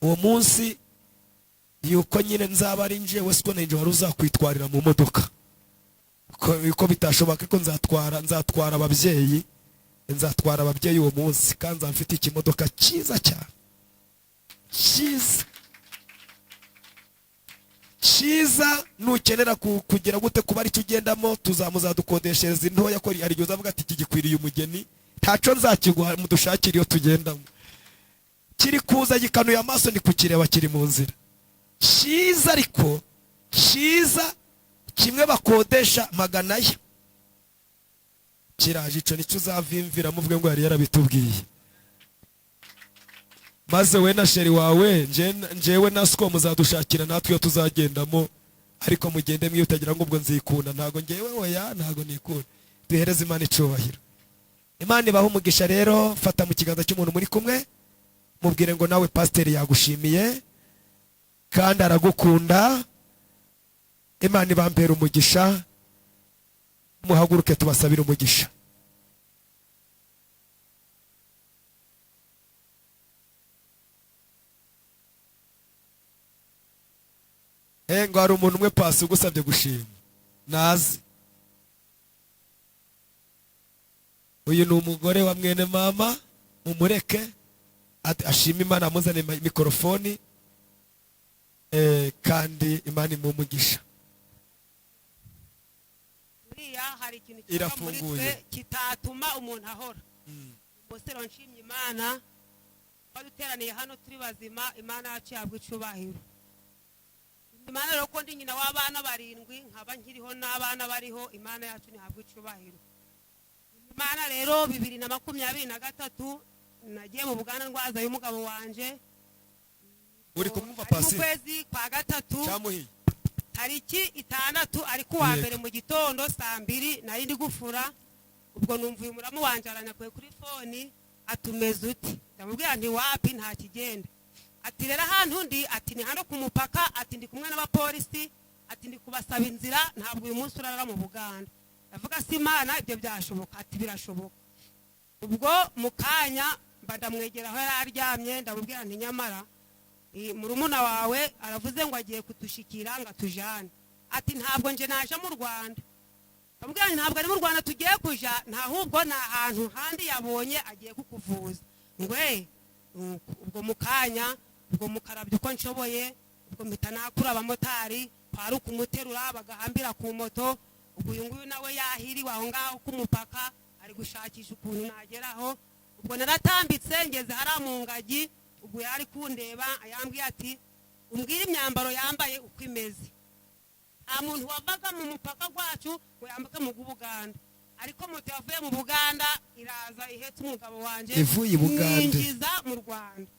Uwo munsi yuko nyine nzaba ari njewe, siko ninje wari uzakwitwarira mu modoka, ko bitashoboka, ko nzatwara ababyeyi, nzatwara ababyeyi uwo munsi, kandi nzamfite ikimodoka cyiza cyane, cyiza cyiza. Nukenera kugira gute kuba ari cyo ugendamo, tuzamuzadukodeshereza intoya, ko hari igihe uzavuga ati iki gikwiriye umugeni, ntaco nzakiguha, mudushakire iyo tugendamo. Kiri kuza gikanuye amaso, ndi kukireba kiri mu nzira. Cyiza ariko cyiza, kimwe bakodesha 400, kiraje. Ico nicyo uzavimvira muvuge ngo yari yarabitubwiye. Maze we na sheri wawe, njewe na Siko muzadushakira natwe iyo tuzagendamo, ariko mugende mwiyutagira ngo ubwo nzikunda, ntago ngewe oya, ntago nikunda. Duhereze Imana icubahiro. Imana ibahe umugisha. Rero fata mu kiganza cy'umuntu muri kumwe, mubwire ngo nawe pasiteri yagushimiye kandi aragukunda. Imana ibampera umugisha. Muhaguruke tubasabire umugisha. Ngo hari umuntu umwe pasi ugusabye gushima, nazi uyu ni umugore wa mwene mama, mumureke ashime Imana, amuzane mikorofoni, kandi Imana imumugisha. Buriya hari ikintu kiba muri Irafunguye. twe kitatuma umuntu ahora. Umusore, nshimye Imana kuba duteraniye hano turi bazima. Imana yacu yabwa icubahiro. Imana rero, ko ndi nyina w'abana barindwi, nkaba nkiriho n'abana bariho, Imana yacu ntihabwa icubahiro. Imana rero, 2023 nagiye mu Buganda ndwaza y'umugabo wanje. Uri kumwumva? Ari mu Pasi kwezi kwa gatatu, cyamuhiye. tariki 6, ariko uwa Yego. mbere mu gitondo saa 2 nari ndi gufura. Ubwo numva uyu muramu wanjye aranyakuye kuri phone, atumeze uti? Ndamubwira nti: "Wapi, nta kigenda." Ati: "Rero ahantu ndi," ati, "ni hano ku mupaka," ati, "ndi kumwe n'abapolisi," ati, "ndi kubasaba inzira, ntabwo uyu munsi urarara mu Buganda." Ndavuga: "Si Imana, ibyo byashoboka?" Ati: "Birashoboka." Ubwo mu kanya mba ndamwegera aho yari aryamye, ndamubwira nti: "Nyamara murumuna wawe aravuze ngo agiye kudushikira ngo atujane." Ati: "Ntabwo nje naje mu Rwanda." Ndamubwira nti: "Ntabwo ari mu Rwanda tugiye kuja, ntahubwo ni ahantu handi yabonye agiye kukuvuza." Ngwe ubwo mu kanya, ubwo mukarabya uko nshoboye, ubwo mpita nakura abamotari, kwari ukumuterura bagahambira ku moto. Ubwo uyu nguyu nawe yahiriwe aho ngaho ku mupaka, ari gushakisha ukuntu nageraho. Ubwo naratambitse ngeze hariya mu ngagi. Ubwo yari kundeba, yambwiye ati: "Umbwire imyambaro yambaye uko imeze." Nta muntu wavaga mu mupaka wacu ngo yambuke mu Buganda, ariko moto yavuye mu Buganda iraza ihetse umugabo wanjye. Ivuye i Bugande. Mwinjiza mu Rwanda.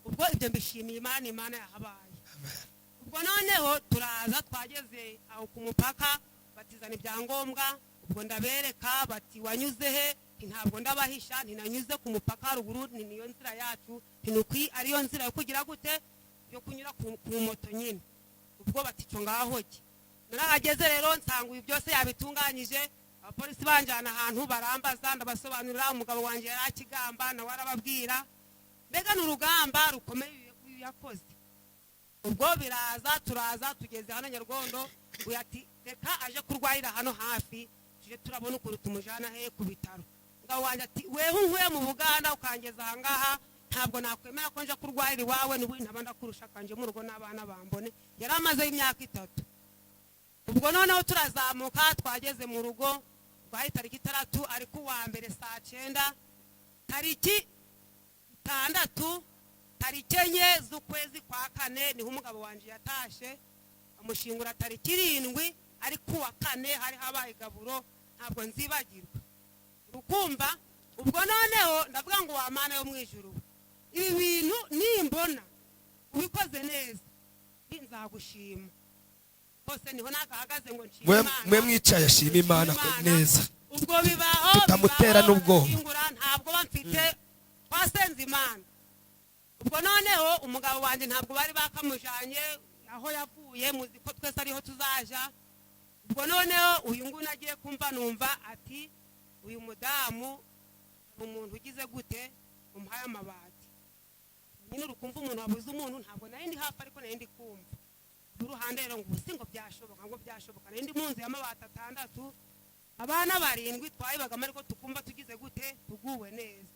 Ubwo ibyo mbishimiye Imana, Imana yahabaye. Ubwo noneho turaza, twageze aho ku mupaka, batizana ibyangombwa. Ubwo ndabereka, bati: "Wanyuze he?" Nti: "Ntabwo ndabahisha," ntinanyuze ku mupaka haruguru, ni niyo nzira yacu, nti ariyo nzira yo kugira gute, yo kunyura ku moto nyine. Ubwo bati: "Cyo ngaho jye." Narahageze rero, nsanga uyu byose yabitunganyije. Abapolisi banjyana ahantu barambaza, ndabasobanurira. Umugabo wanjye yari akigamba, nawe arababwira. Mbega ni urugamba rukomeye uyu yakoze. Ubwo biraza, turaza tugeze hano Nyargondo. Uyu ati: "Reka aje kurwarira hano hafi, tuje turabona ukuntu tumujyana he ku bitaro." Umugabo wanjye ati: "Weho unkuye mu Buganda ukangeza ahangaha, ntabwo nakwemera ko nja kurwarira iwawe, n'ubundi ntaba ndakurusha, kanje mu rugo n'abana bambone." Yari amazeyo imyaka 3. Ubwo noneho turazamuka, twageze mu rugo rwari tariki 6, ariko uwa mbere saa 9, tariki 6, tariki 4 z'ukwezi kwa kane niho umugabo wanjye yatashe. Amushingura tariki 7, ariko uwa kane hari habaye igaburo, ntabwo nzibagirwa. Urukumva? Ubwo noneho ndavuga ngo: "Wa Mana yo mu ijuru, ibi bintu nimbona ubikoze neza nzagushima." Hose niho nakahagaze ngo nshime Mwe Imana. mwe mwicaye, ashima Imana neza. Ubwo bibaho. Tutamutera Bibaho, n'ubwoba. ndashyingura, ntabwo bamfite, twasenze Imana. Ubwo noneho umugabo wanjye ntabwo bari bakamujanye aho yavuye, muzi ko twese ariho tuzaja. Ubwo noneho uyu nguyu nagiye kumva numva ati: "Uyu mudamu hari umuntu ugize gute, umuhaye amabati." Nyine urukumva umuntu wabuze umuntu. Ntabwo nari ndi hafi, ariko nari ndi kumva uruhande rero ngo ubu si ngo byashoboka, ngo byashoboka. Nari ndi mu nzu y'amabati 6, abana barindwi twayibagamo, ariko tukumva tugize gute, tuguwe neza.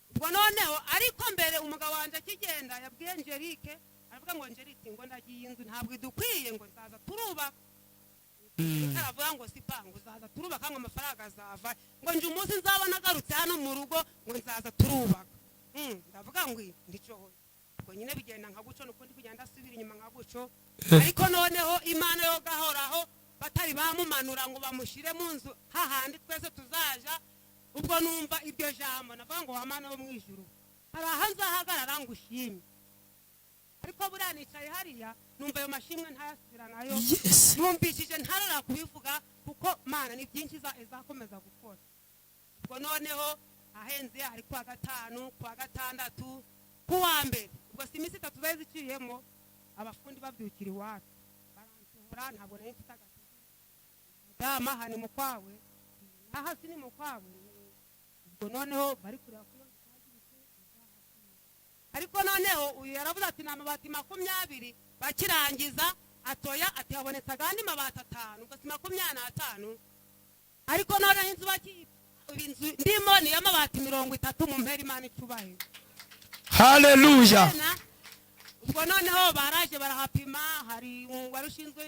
Ubwo noneho, ariko mbere umugabo wanjye akigenda yabwiye Angelique, aravuga ngo: "Angelique," ngo, "ndagiye, inzu ntabwo idukwiye," ngo, "nzaza turubaka." Angelique aravuga ngo: "Sipa," ngo, "uzaza turubaka," ngo, "amafaranga azava," ngo, "nje umunsi nzaba nagarutse hano mu rugo," ngo, "nzaza turubaka." Ndavuga ngo ndicohoye. Ubwo nyine bigenda nka guco, nuko ndi kugenda asubira inyuma nka guco. Ariko noneho Imana yo gahoraho, batari bamumanura ngo bamushyire mu nzu hahandi twese tuzaja. Ubwo numva iryo jambo, navuga ngo: "Wa Mana wo mu ijuru, hari aho nzahagarara ngo ushime." Ariko buriya nicaye hariya numva ayo mashimwe ntayasubira nayo. Numvishije ntarara kubivuga, kuko Mana ni byinshi izakomeza gukora. Ubwo noneho ahenze ari kuwa gatanu, kuwa gatandatu, kuwa mbere, ubwo si iminsi 3 zari ziciyemo, abafundi babyukira iwacu baransohora. Ntabwo nari mfite agatege. Mudamu, aha ni mu kwawe, aha si ni mu kwawe. Ubwo noneho bari kureba ko iyo nzu, ariko noneho uyu yaravuze ati: "Ni amabati 20." Bakirangiza atoya ati: "Habonetse agandi mabati 5." Ubwo si 25. Ariko noneho inzu inzu ndimo ni iy'amabati 30. Mu mpera Imana icubahiro. Haleluya. Tena, Ubwo noneho baraje barahapima, hari wari ushinzwe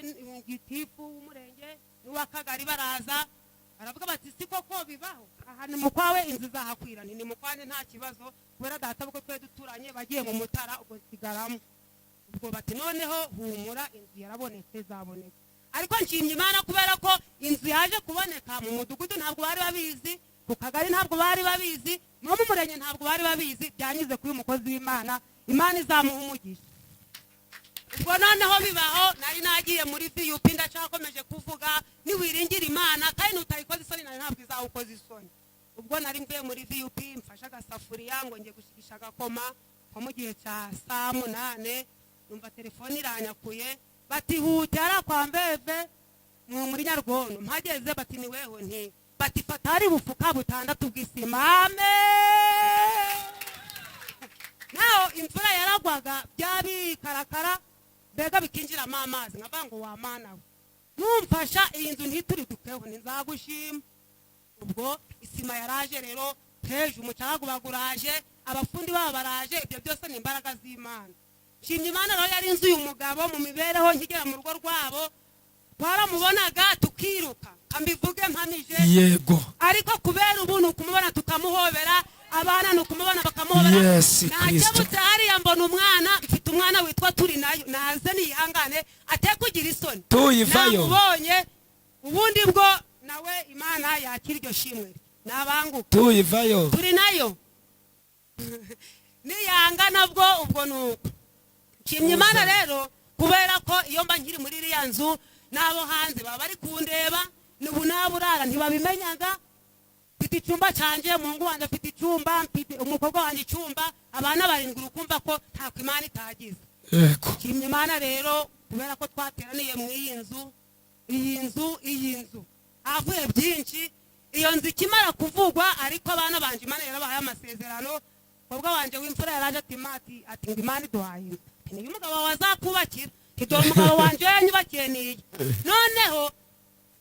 gitifu w'umurenge n'uw'akagari, baraza baravuga bati si koko bibaho, aha ni mu kwawe inzu izahakwira. Ni mu kwanjye nta kibazo, kubera data bwo twe duturanye bagiye mu Mutara, ubwo nsigaramo. Ubwo bati noneho humura, inzu yarabonetse, zabonetse. Ariko nshimye Imana kubera ko inzu yaje kuboneka mu mudugudu ntabwo bari babizi, ku kagari ntabwo bari babizi, no mu murenge ntabwo bari babizi, byanyuze kuri uyu mukozi w'Imana. Imana izamuha umugisha. Ubwo noneho bibaho, nari nagiye muri VUP, ndacyakomeje kuvuga niwiringira Imana kandi nutayikoza isoni nawe ntabwo izawukoza isoni. Ubwo nari mvuye muri VUP, mfashe agasafuriya ngo ngiye gushigisha agakoma nko mu gihe cya saa 8, numva telefone iranyakuye, bati hute hariya kwa Mbeve muri Nyarwono. Mpageze bati ni weho, nti bati fata hari bufuka 6 bw'isima. Amen. Naho imvura yaragwaga bya bikarakara mbega bikinjiramo amazi, nkavuga ngo wa mana we numfasha iyi nzu ntituridukeho ntizagushima. Ubwo isima yaraje rero, heje umucanga baguraje, abafundi babo baraje, ibyo byose ni imbaraga z'Imana. Nshimye Imana rero yari inzu uyu mugabo mu mibereho, nkigera mu rugo rwabo twaramubonaga tukiruka, kambivuge mpamije. Yego. Ariko kubera ubu ni ukumubona tukamuhobera, abana ni ukumubona bakamuhobera. Yes, Kristo. Nakebutse hariya mbona umwana, mfite umwana witwa turi nayo, naze niyihangane ate kugira isoni. Tuyivayo. Namubonye ubundi bwo nawe Imana yakira iryo shimwe nabanguka. Tuyivayo. Turi nayo. Niyanga nabwo ubwo nuko. Nshimye Imana rero kubera ko iyo mba nkiri muri iriya nzu n'abo hanze baba bari kundeba, n'ubu naburara ntibabimenyaga. Mfite icyumba cyanjye, umuhungu wanjye afite icyumba, mfite umukobwa wanjye icyumba, abana barindwi, ukumva ko ntako Imana itagize. Yego. Nshimye Imana rero kubera ko twateraniye mu iyi nzu, iyi nzu, iyi nzu havuye byinshi. Iyo nzu ikimara kuvugwa, ariko abana banje Imana yarabahaye amasezerano. Umukobwa wanje w'imfura yaraje ati mati, ati ngo Imana iduhaye inzu, niyo umugabo wawe azakubakira, dore umugabo wanje yanyubakiye niye. Noneho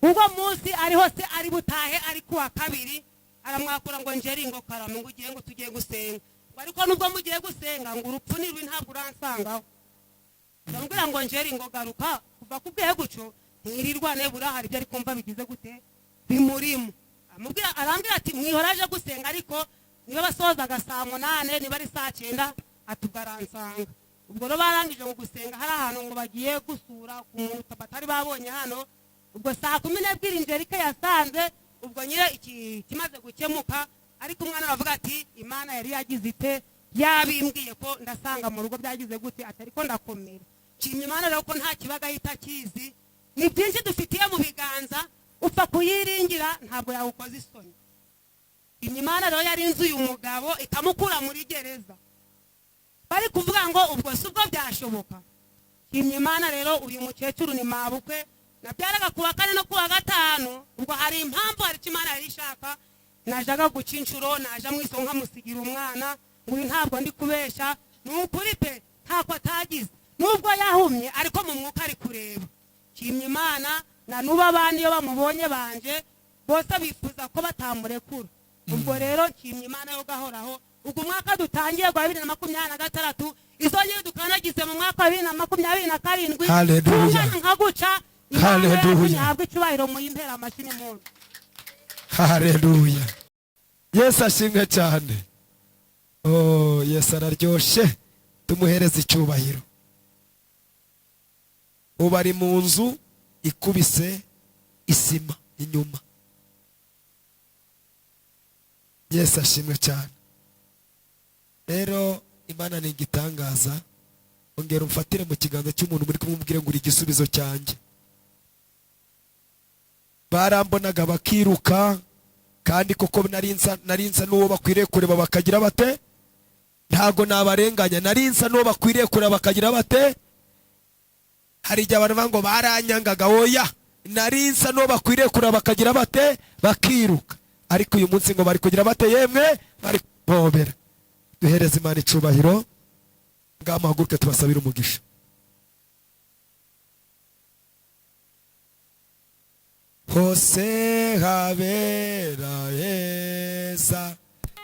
ubwo munsi ariho se ari butahe, ari kuwa kabiri, aramwakura ngo njeri ngo karame ngo ugiye ngo tugiye gusenga, ariko nubwo mugiye gusenga ngo urupfu ni rwi ntabwo uransangaho. Ndamubwira ngo njeri ngo garuka, kuva kubwiye guco mwirirwane burahari ibyo ari kumva bigize gute bimurimo. Amubwira, arambwira ati mwihoraje gusenga, ariko niba basozaga saa 8 niba ari saa 9 atugaransanga. Ubwo rero barangije ngo gusenga hari ahantu ngo bagiye gusura ku muntu batari babonye hano. Ubwo saa 12 Njerike yasanze ubwo nyire iki kimaze gukemuka, ariko umwana aravuga ati Imana yari yagize ite yabimbwiye ko ndasanga mu rugo byagize gute, atari ko ndakomera. Nshimye Imana rero ko nta kibaga ahita akizi, ni byinshi dufitiye mu biganza, upfa kuyiringira ntabwo yawukoza isoni. Nshimye Imana rero yari inzu uyu mugabo ikamukura muri gereza, bari kuvuga ngo ubwo si ubwo byashoboka. Nshimye Imana rero uyu mukecuru ni mabukwe, nabyaraga kuwa kane no kuwa gatanu, ubwo hari impamvu hari icyo Imana yari ishaka. Najaga guca inshuro, naja mu isonga nkamusigira umwana, ngo uyu ntabwo ndi kubesha, ni ukuri pe ntako atagize, nubwo yahumye ariko mu mwuka ari kureba. Nshimye Imana na nuba abana iyo bamubonye banje bose bifuza ko batamurekura. Ubwo rero nshimye Imana yo gahoraho. Ubwo umwaka dutangiye gwa 2026 izongere dukanagize mu mwaka wa 2027. Haleluya. Nka guca. Haleluya. Ntabwo icyubahiro muyimpera amashyi n'impundu. Haleluya. Yesu ashimwe cyane. Oh, Yesu araryoshe, tumuhereze icyubahiro. Ubu ari mu nzu ikubise isima inyuma. Yesu ashimwe cyane. Rero Imana ni igitangaza. Ongera umfatire mu kiganza cy'umuntu muri kumubwira ngo uri igisubizo cyanjye. Barambonaga bakiruka, kandi koko narinsa n'uwo bakwiriye kureba bakagira bate, ntago nabarenganya, narinsa n'uwo bakwiriye kureba bakagira bate. Hari igihe abantu bavuga ngo baranyangaga, oya, narinsa n'uwo bakwiriye kureba bakagira bate, bakiruka. Ariko uyu munsi ngo bari kugira bate, yemwe bari kubobera. Duhereze Imana icubahiro, ngamuhaguruke tubasabire umugisha. Hose habera heza,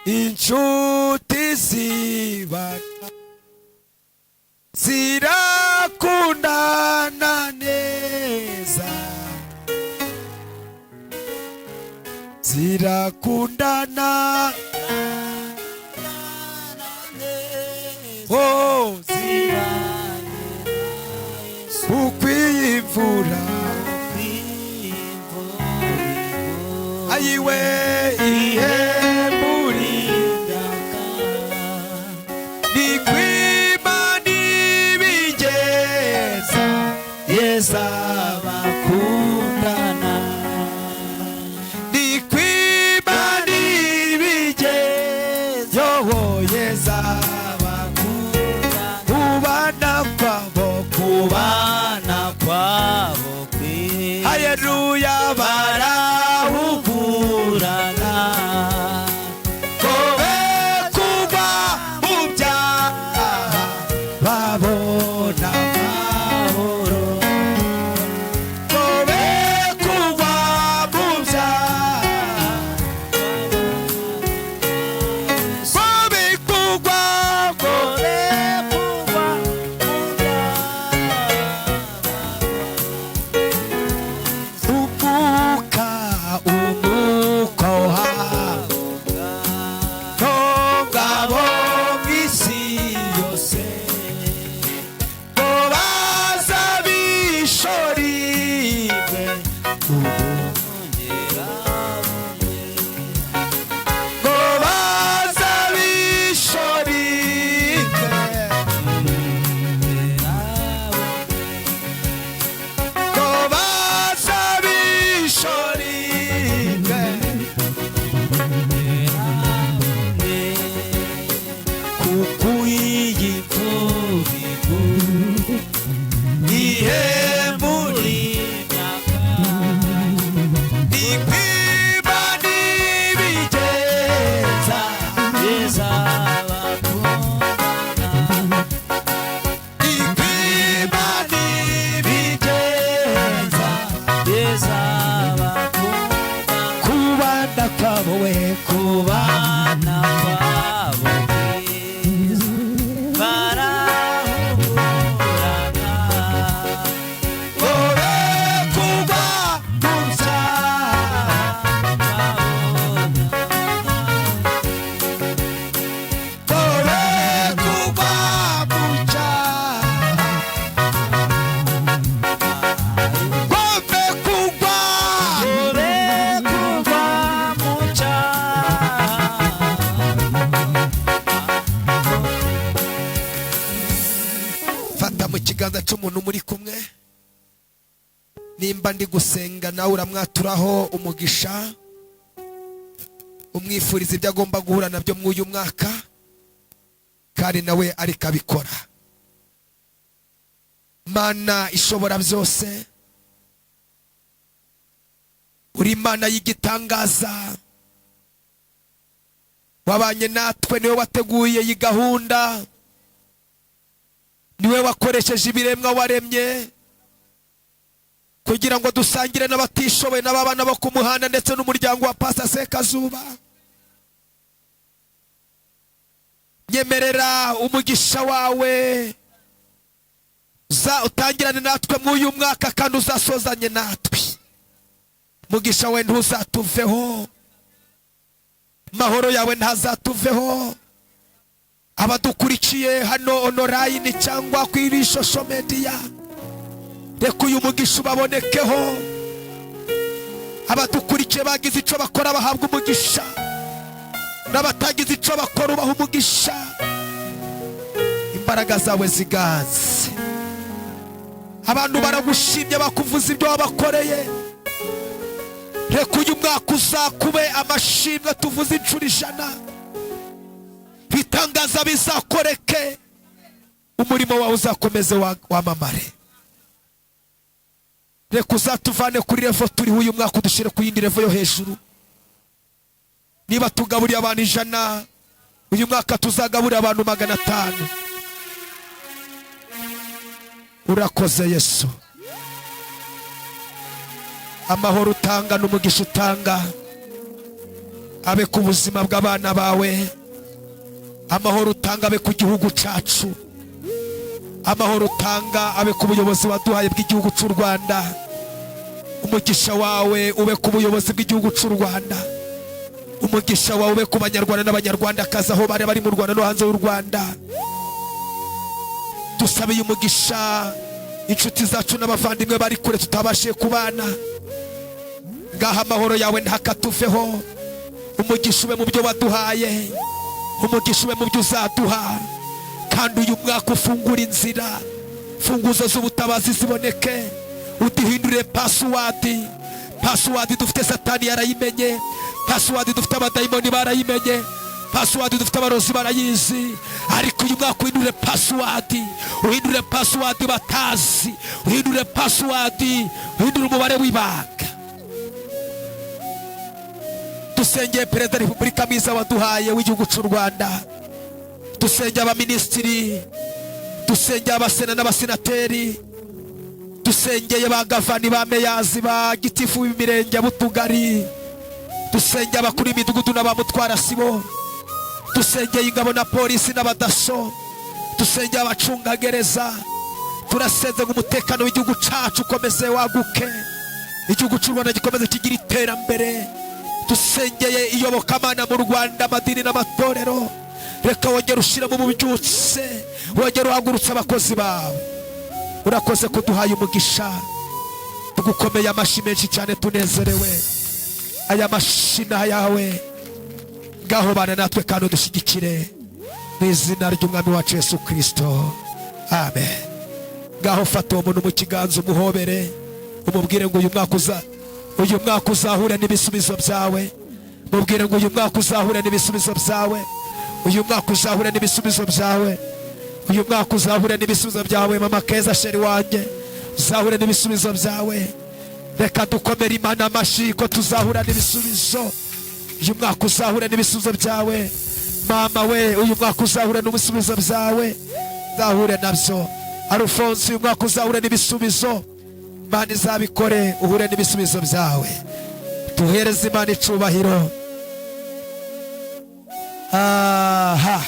inshuti ziba Zirakundana neza, zirakundana, oh zira ukwiye imvura, ayiwe ihemburi nikwima n'ibigeza yeza bakundana, nikwima n'ibigeza yoho yeza bakundana, kubana kwabo, kubana kwabo kwiza, haleluya barahugurana, kobe kuva mu byaha babona amahoro, kobe kuva mu byaha, kobe kugwa, kobe kuva mu byaha, umwuka umwuka ngabo mw'isi yose ngo baza bishoribwe, ngo baza bishoribwe, ngo baza bishoribwe, kuko iyi mvura iguye ihemburi imyaka, nikwima n'ibigeza yeza bakundana, nikwima n'ibigeza yeza bakundana, kubana kwabo we, kubana kwabo kwiza, barahugurana, kobe kugwa mu byaha, kobe kugwa mu cyaha, kobe kugwa, kobe kugwa mu cyaha. Fata mu kiganza cy'umuntu muri kumwe, nimba ndi gusenga nawe uramwaturaho umugisha, umwifuriza ibyo agomba guhura nabyo muri uyu mwaka, kandi nawe ariko abikora. Mana ishobora byose, uri Imana y'igitangaza, wabanye natwe, niwe wateguye iyi gahunda, niwe wakoresheje ibiremwa waremye kugira ngo dusangire n'abatishoboye n'ababana bo ku muhanda ndetse n'umuryango wa Pastor Sekazuba. Nyemerera umugisha wawe za utangirane natwe muri uyu mwaka kandi uzasozanye natwe. Mugisha we ntuzatuveho, mahoro yawe ntazatuveho. Abadukurikiye hano online cyangwa kuri social media, reka uyu mugisha ubabonekeho. Abadukurikiye bagize icyo bakora bahabwa umugisha, n'abatagize icyo bakora ubaha umugisha. Imbaraga zawe ziganze. Abantu baragushimye, bakuvuza ibyo wabakoreye. Reka uyu mwaka uzakube amashimwe tuvuze inshuro 100, bitangaza bizakoreke, umurimo wawe uzakomeze wamamare. Reka uzatuvane kuri level turiho uyu mwaka, udushyire ku yindi level yo hejuru. Niba tugaburiye abantu 100 uyu mwaka, tuzagaburira abantu 500. Urakoze Yesu. Amahoro utanga n'umugisha utanga abe ku buzima bw'abana bawe, amahoro utanga abe ku gihugu cyacu. Amahoro utanga abe ku buyobozi waduhaye bw'igihugu cy'u Rwanda. Umugisha wawe ube ku buyobozi bw'igihugu cy'u Rwanda. Umugisha wawe ube ku banyarwanda n'abanyarwandakazi aho bari bari mu Rwanda no hanze y'u Rwanda. Dusabiye umugisha inshuti zacu n'abavandimwe bari kure tutabashije kubana. Ngaha amahoro yawe ntakatuveho. Umugisha ube mu byo waduhaye, umugisha ube mu byo uzaduha. Kandi uyu mwaka ufungura inzira, funguzo z'ubutabazi ziboneke. Uduhindurire password. Password dufite Satani yarayimenye, password dufite abadayimoni barayimenye, password dufite abarozi barayizi. Ariko uyu mwaka uhindure password, uhindure password batazi, uhindure password, uhindure umubare w'ibanga. Dusengeye Perezida wa Repubulika mwiza waduhaye w'igihugu cy'u Rwanda. Dusengeye abaminisitiri, dusengeye abasena n'abasenateri, dusengeye ba gavani, ba meyazi, ba gitifu b'imirenge, b'utugari. Dusengeye abakuru b'imidugudu n'abamutwara sibo. Dusengeye ingabo na polisi n'abadaso. Dusengeye abacungagereza. Turasenze ngo umutekano w'igihugu cyacu ukomeze waguke, igihugu cy'u Rwanda gikomeze kigira iterambere. Dusengeye iyobokamana mu Rwanda, amadini n'amatorero. Reka wongere ushyiremo ububyutse, wongere uhagurutse abakozi bawe. Urakoze kuduhaye umugisha. Tugukomeye amashyi menshi cyane, tunezerewe. Aya mashyi ni ayawe. Ngaho bana natwe kandi udushyigikire mu izina ry'Umwami wacu Yesu Kirisito, amen. Ngaho fata uwo muntu mu kiganza, umuhobere, umubwire ngo uyu mwaka uzahure n'ibisubizo byawe. Mubwire ngo uyu mwaka uzahure n'ibisubizo byawe. Uyu mwaka uzahure n'ibisubizo byawe. Uyu mwaka uzahure n'ibisubizo byawe. Mama Keza, chéri wanjye, uzahure n'ibisubizo byawe. Reka dukomere Imana amashyi ko tuzahura n'ibisubizo. Uyu mwaka uzahure n'ibisubizo byawe. Mama we, uyu mwaka uzahure n'ibisubizo byawe, uzahure nabyo. Arufonso, uyu mwaka uzahure n'ibisubizo. Imana izabikore, uhure n'ibisubizo byawe. Duhereze Imana icubahiro. Aha.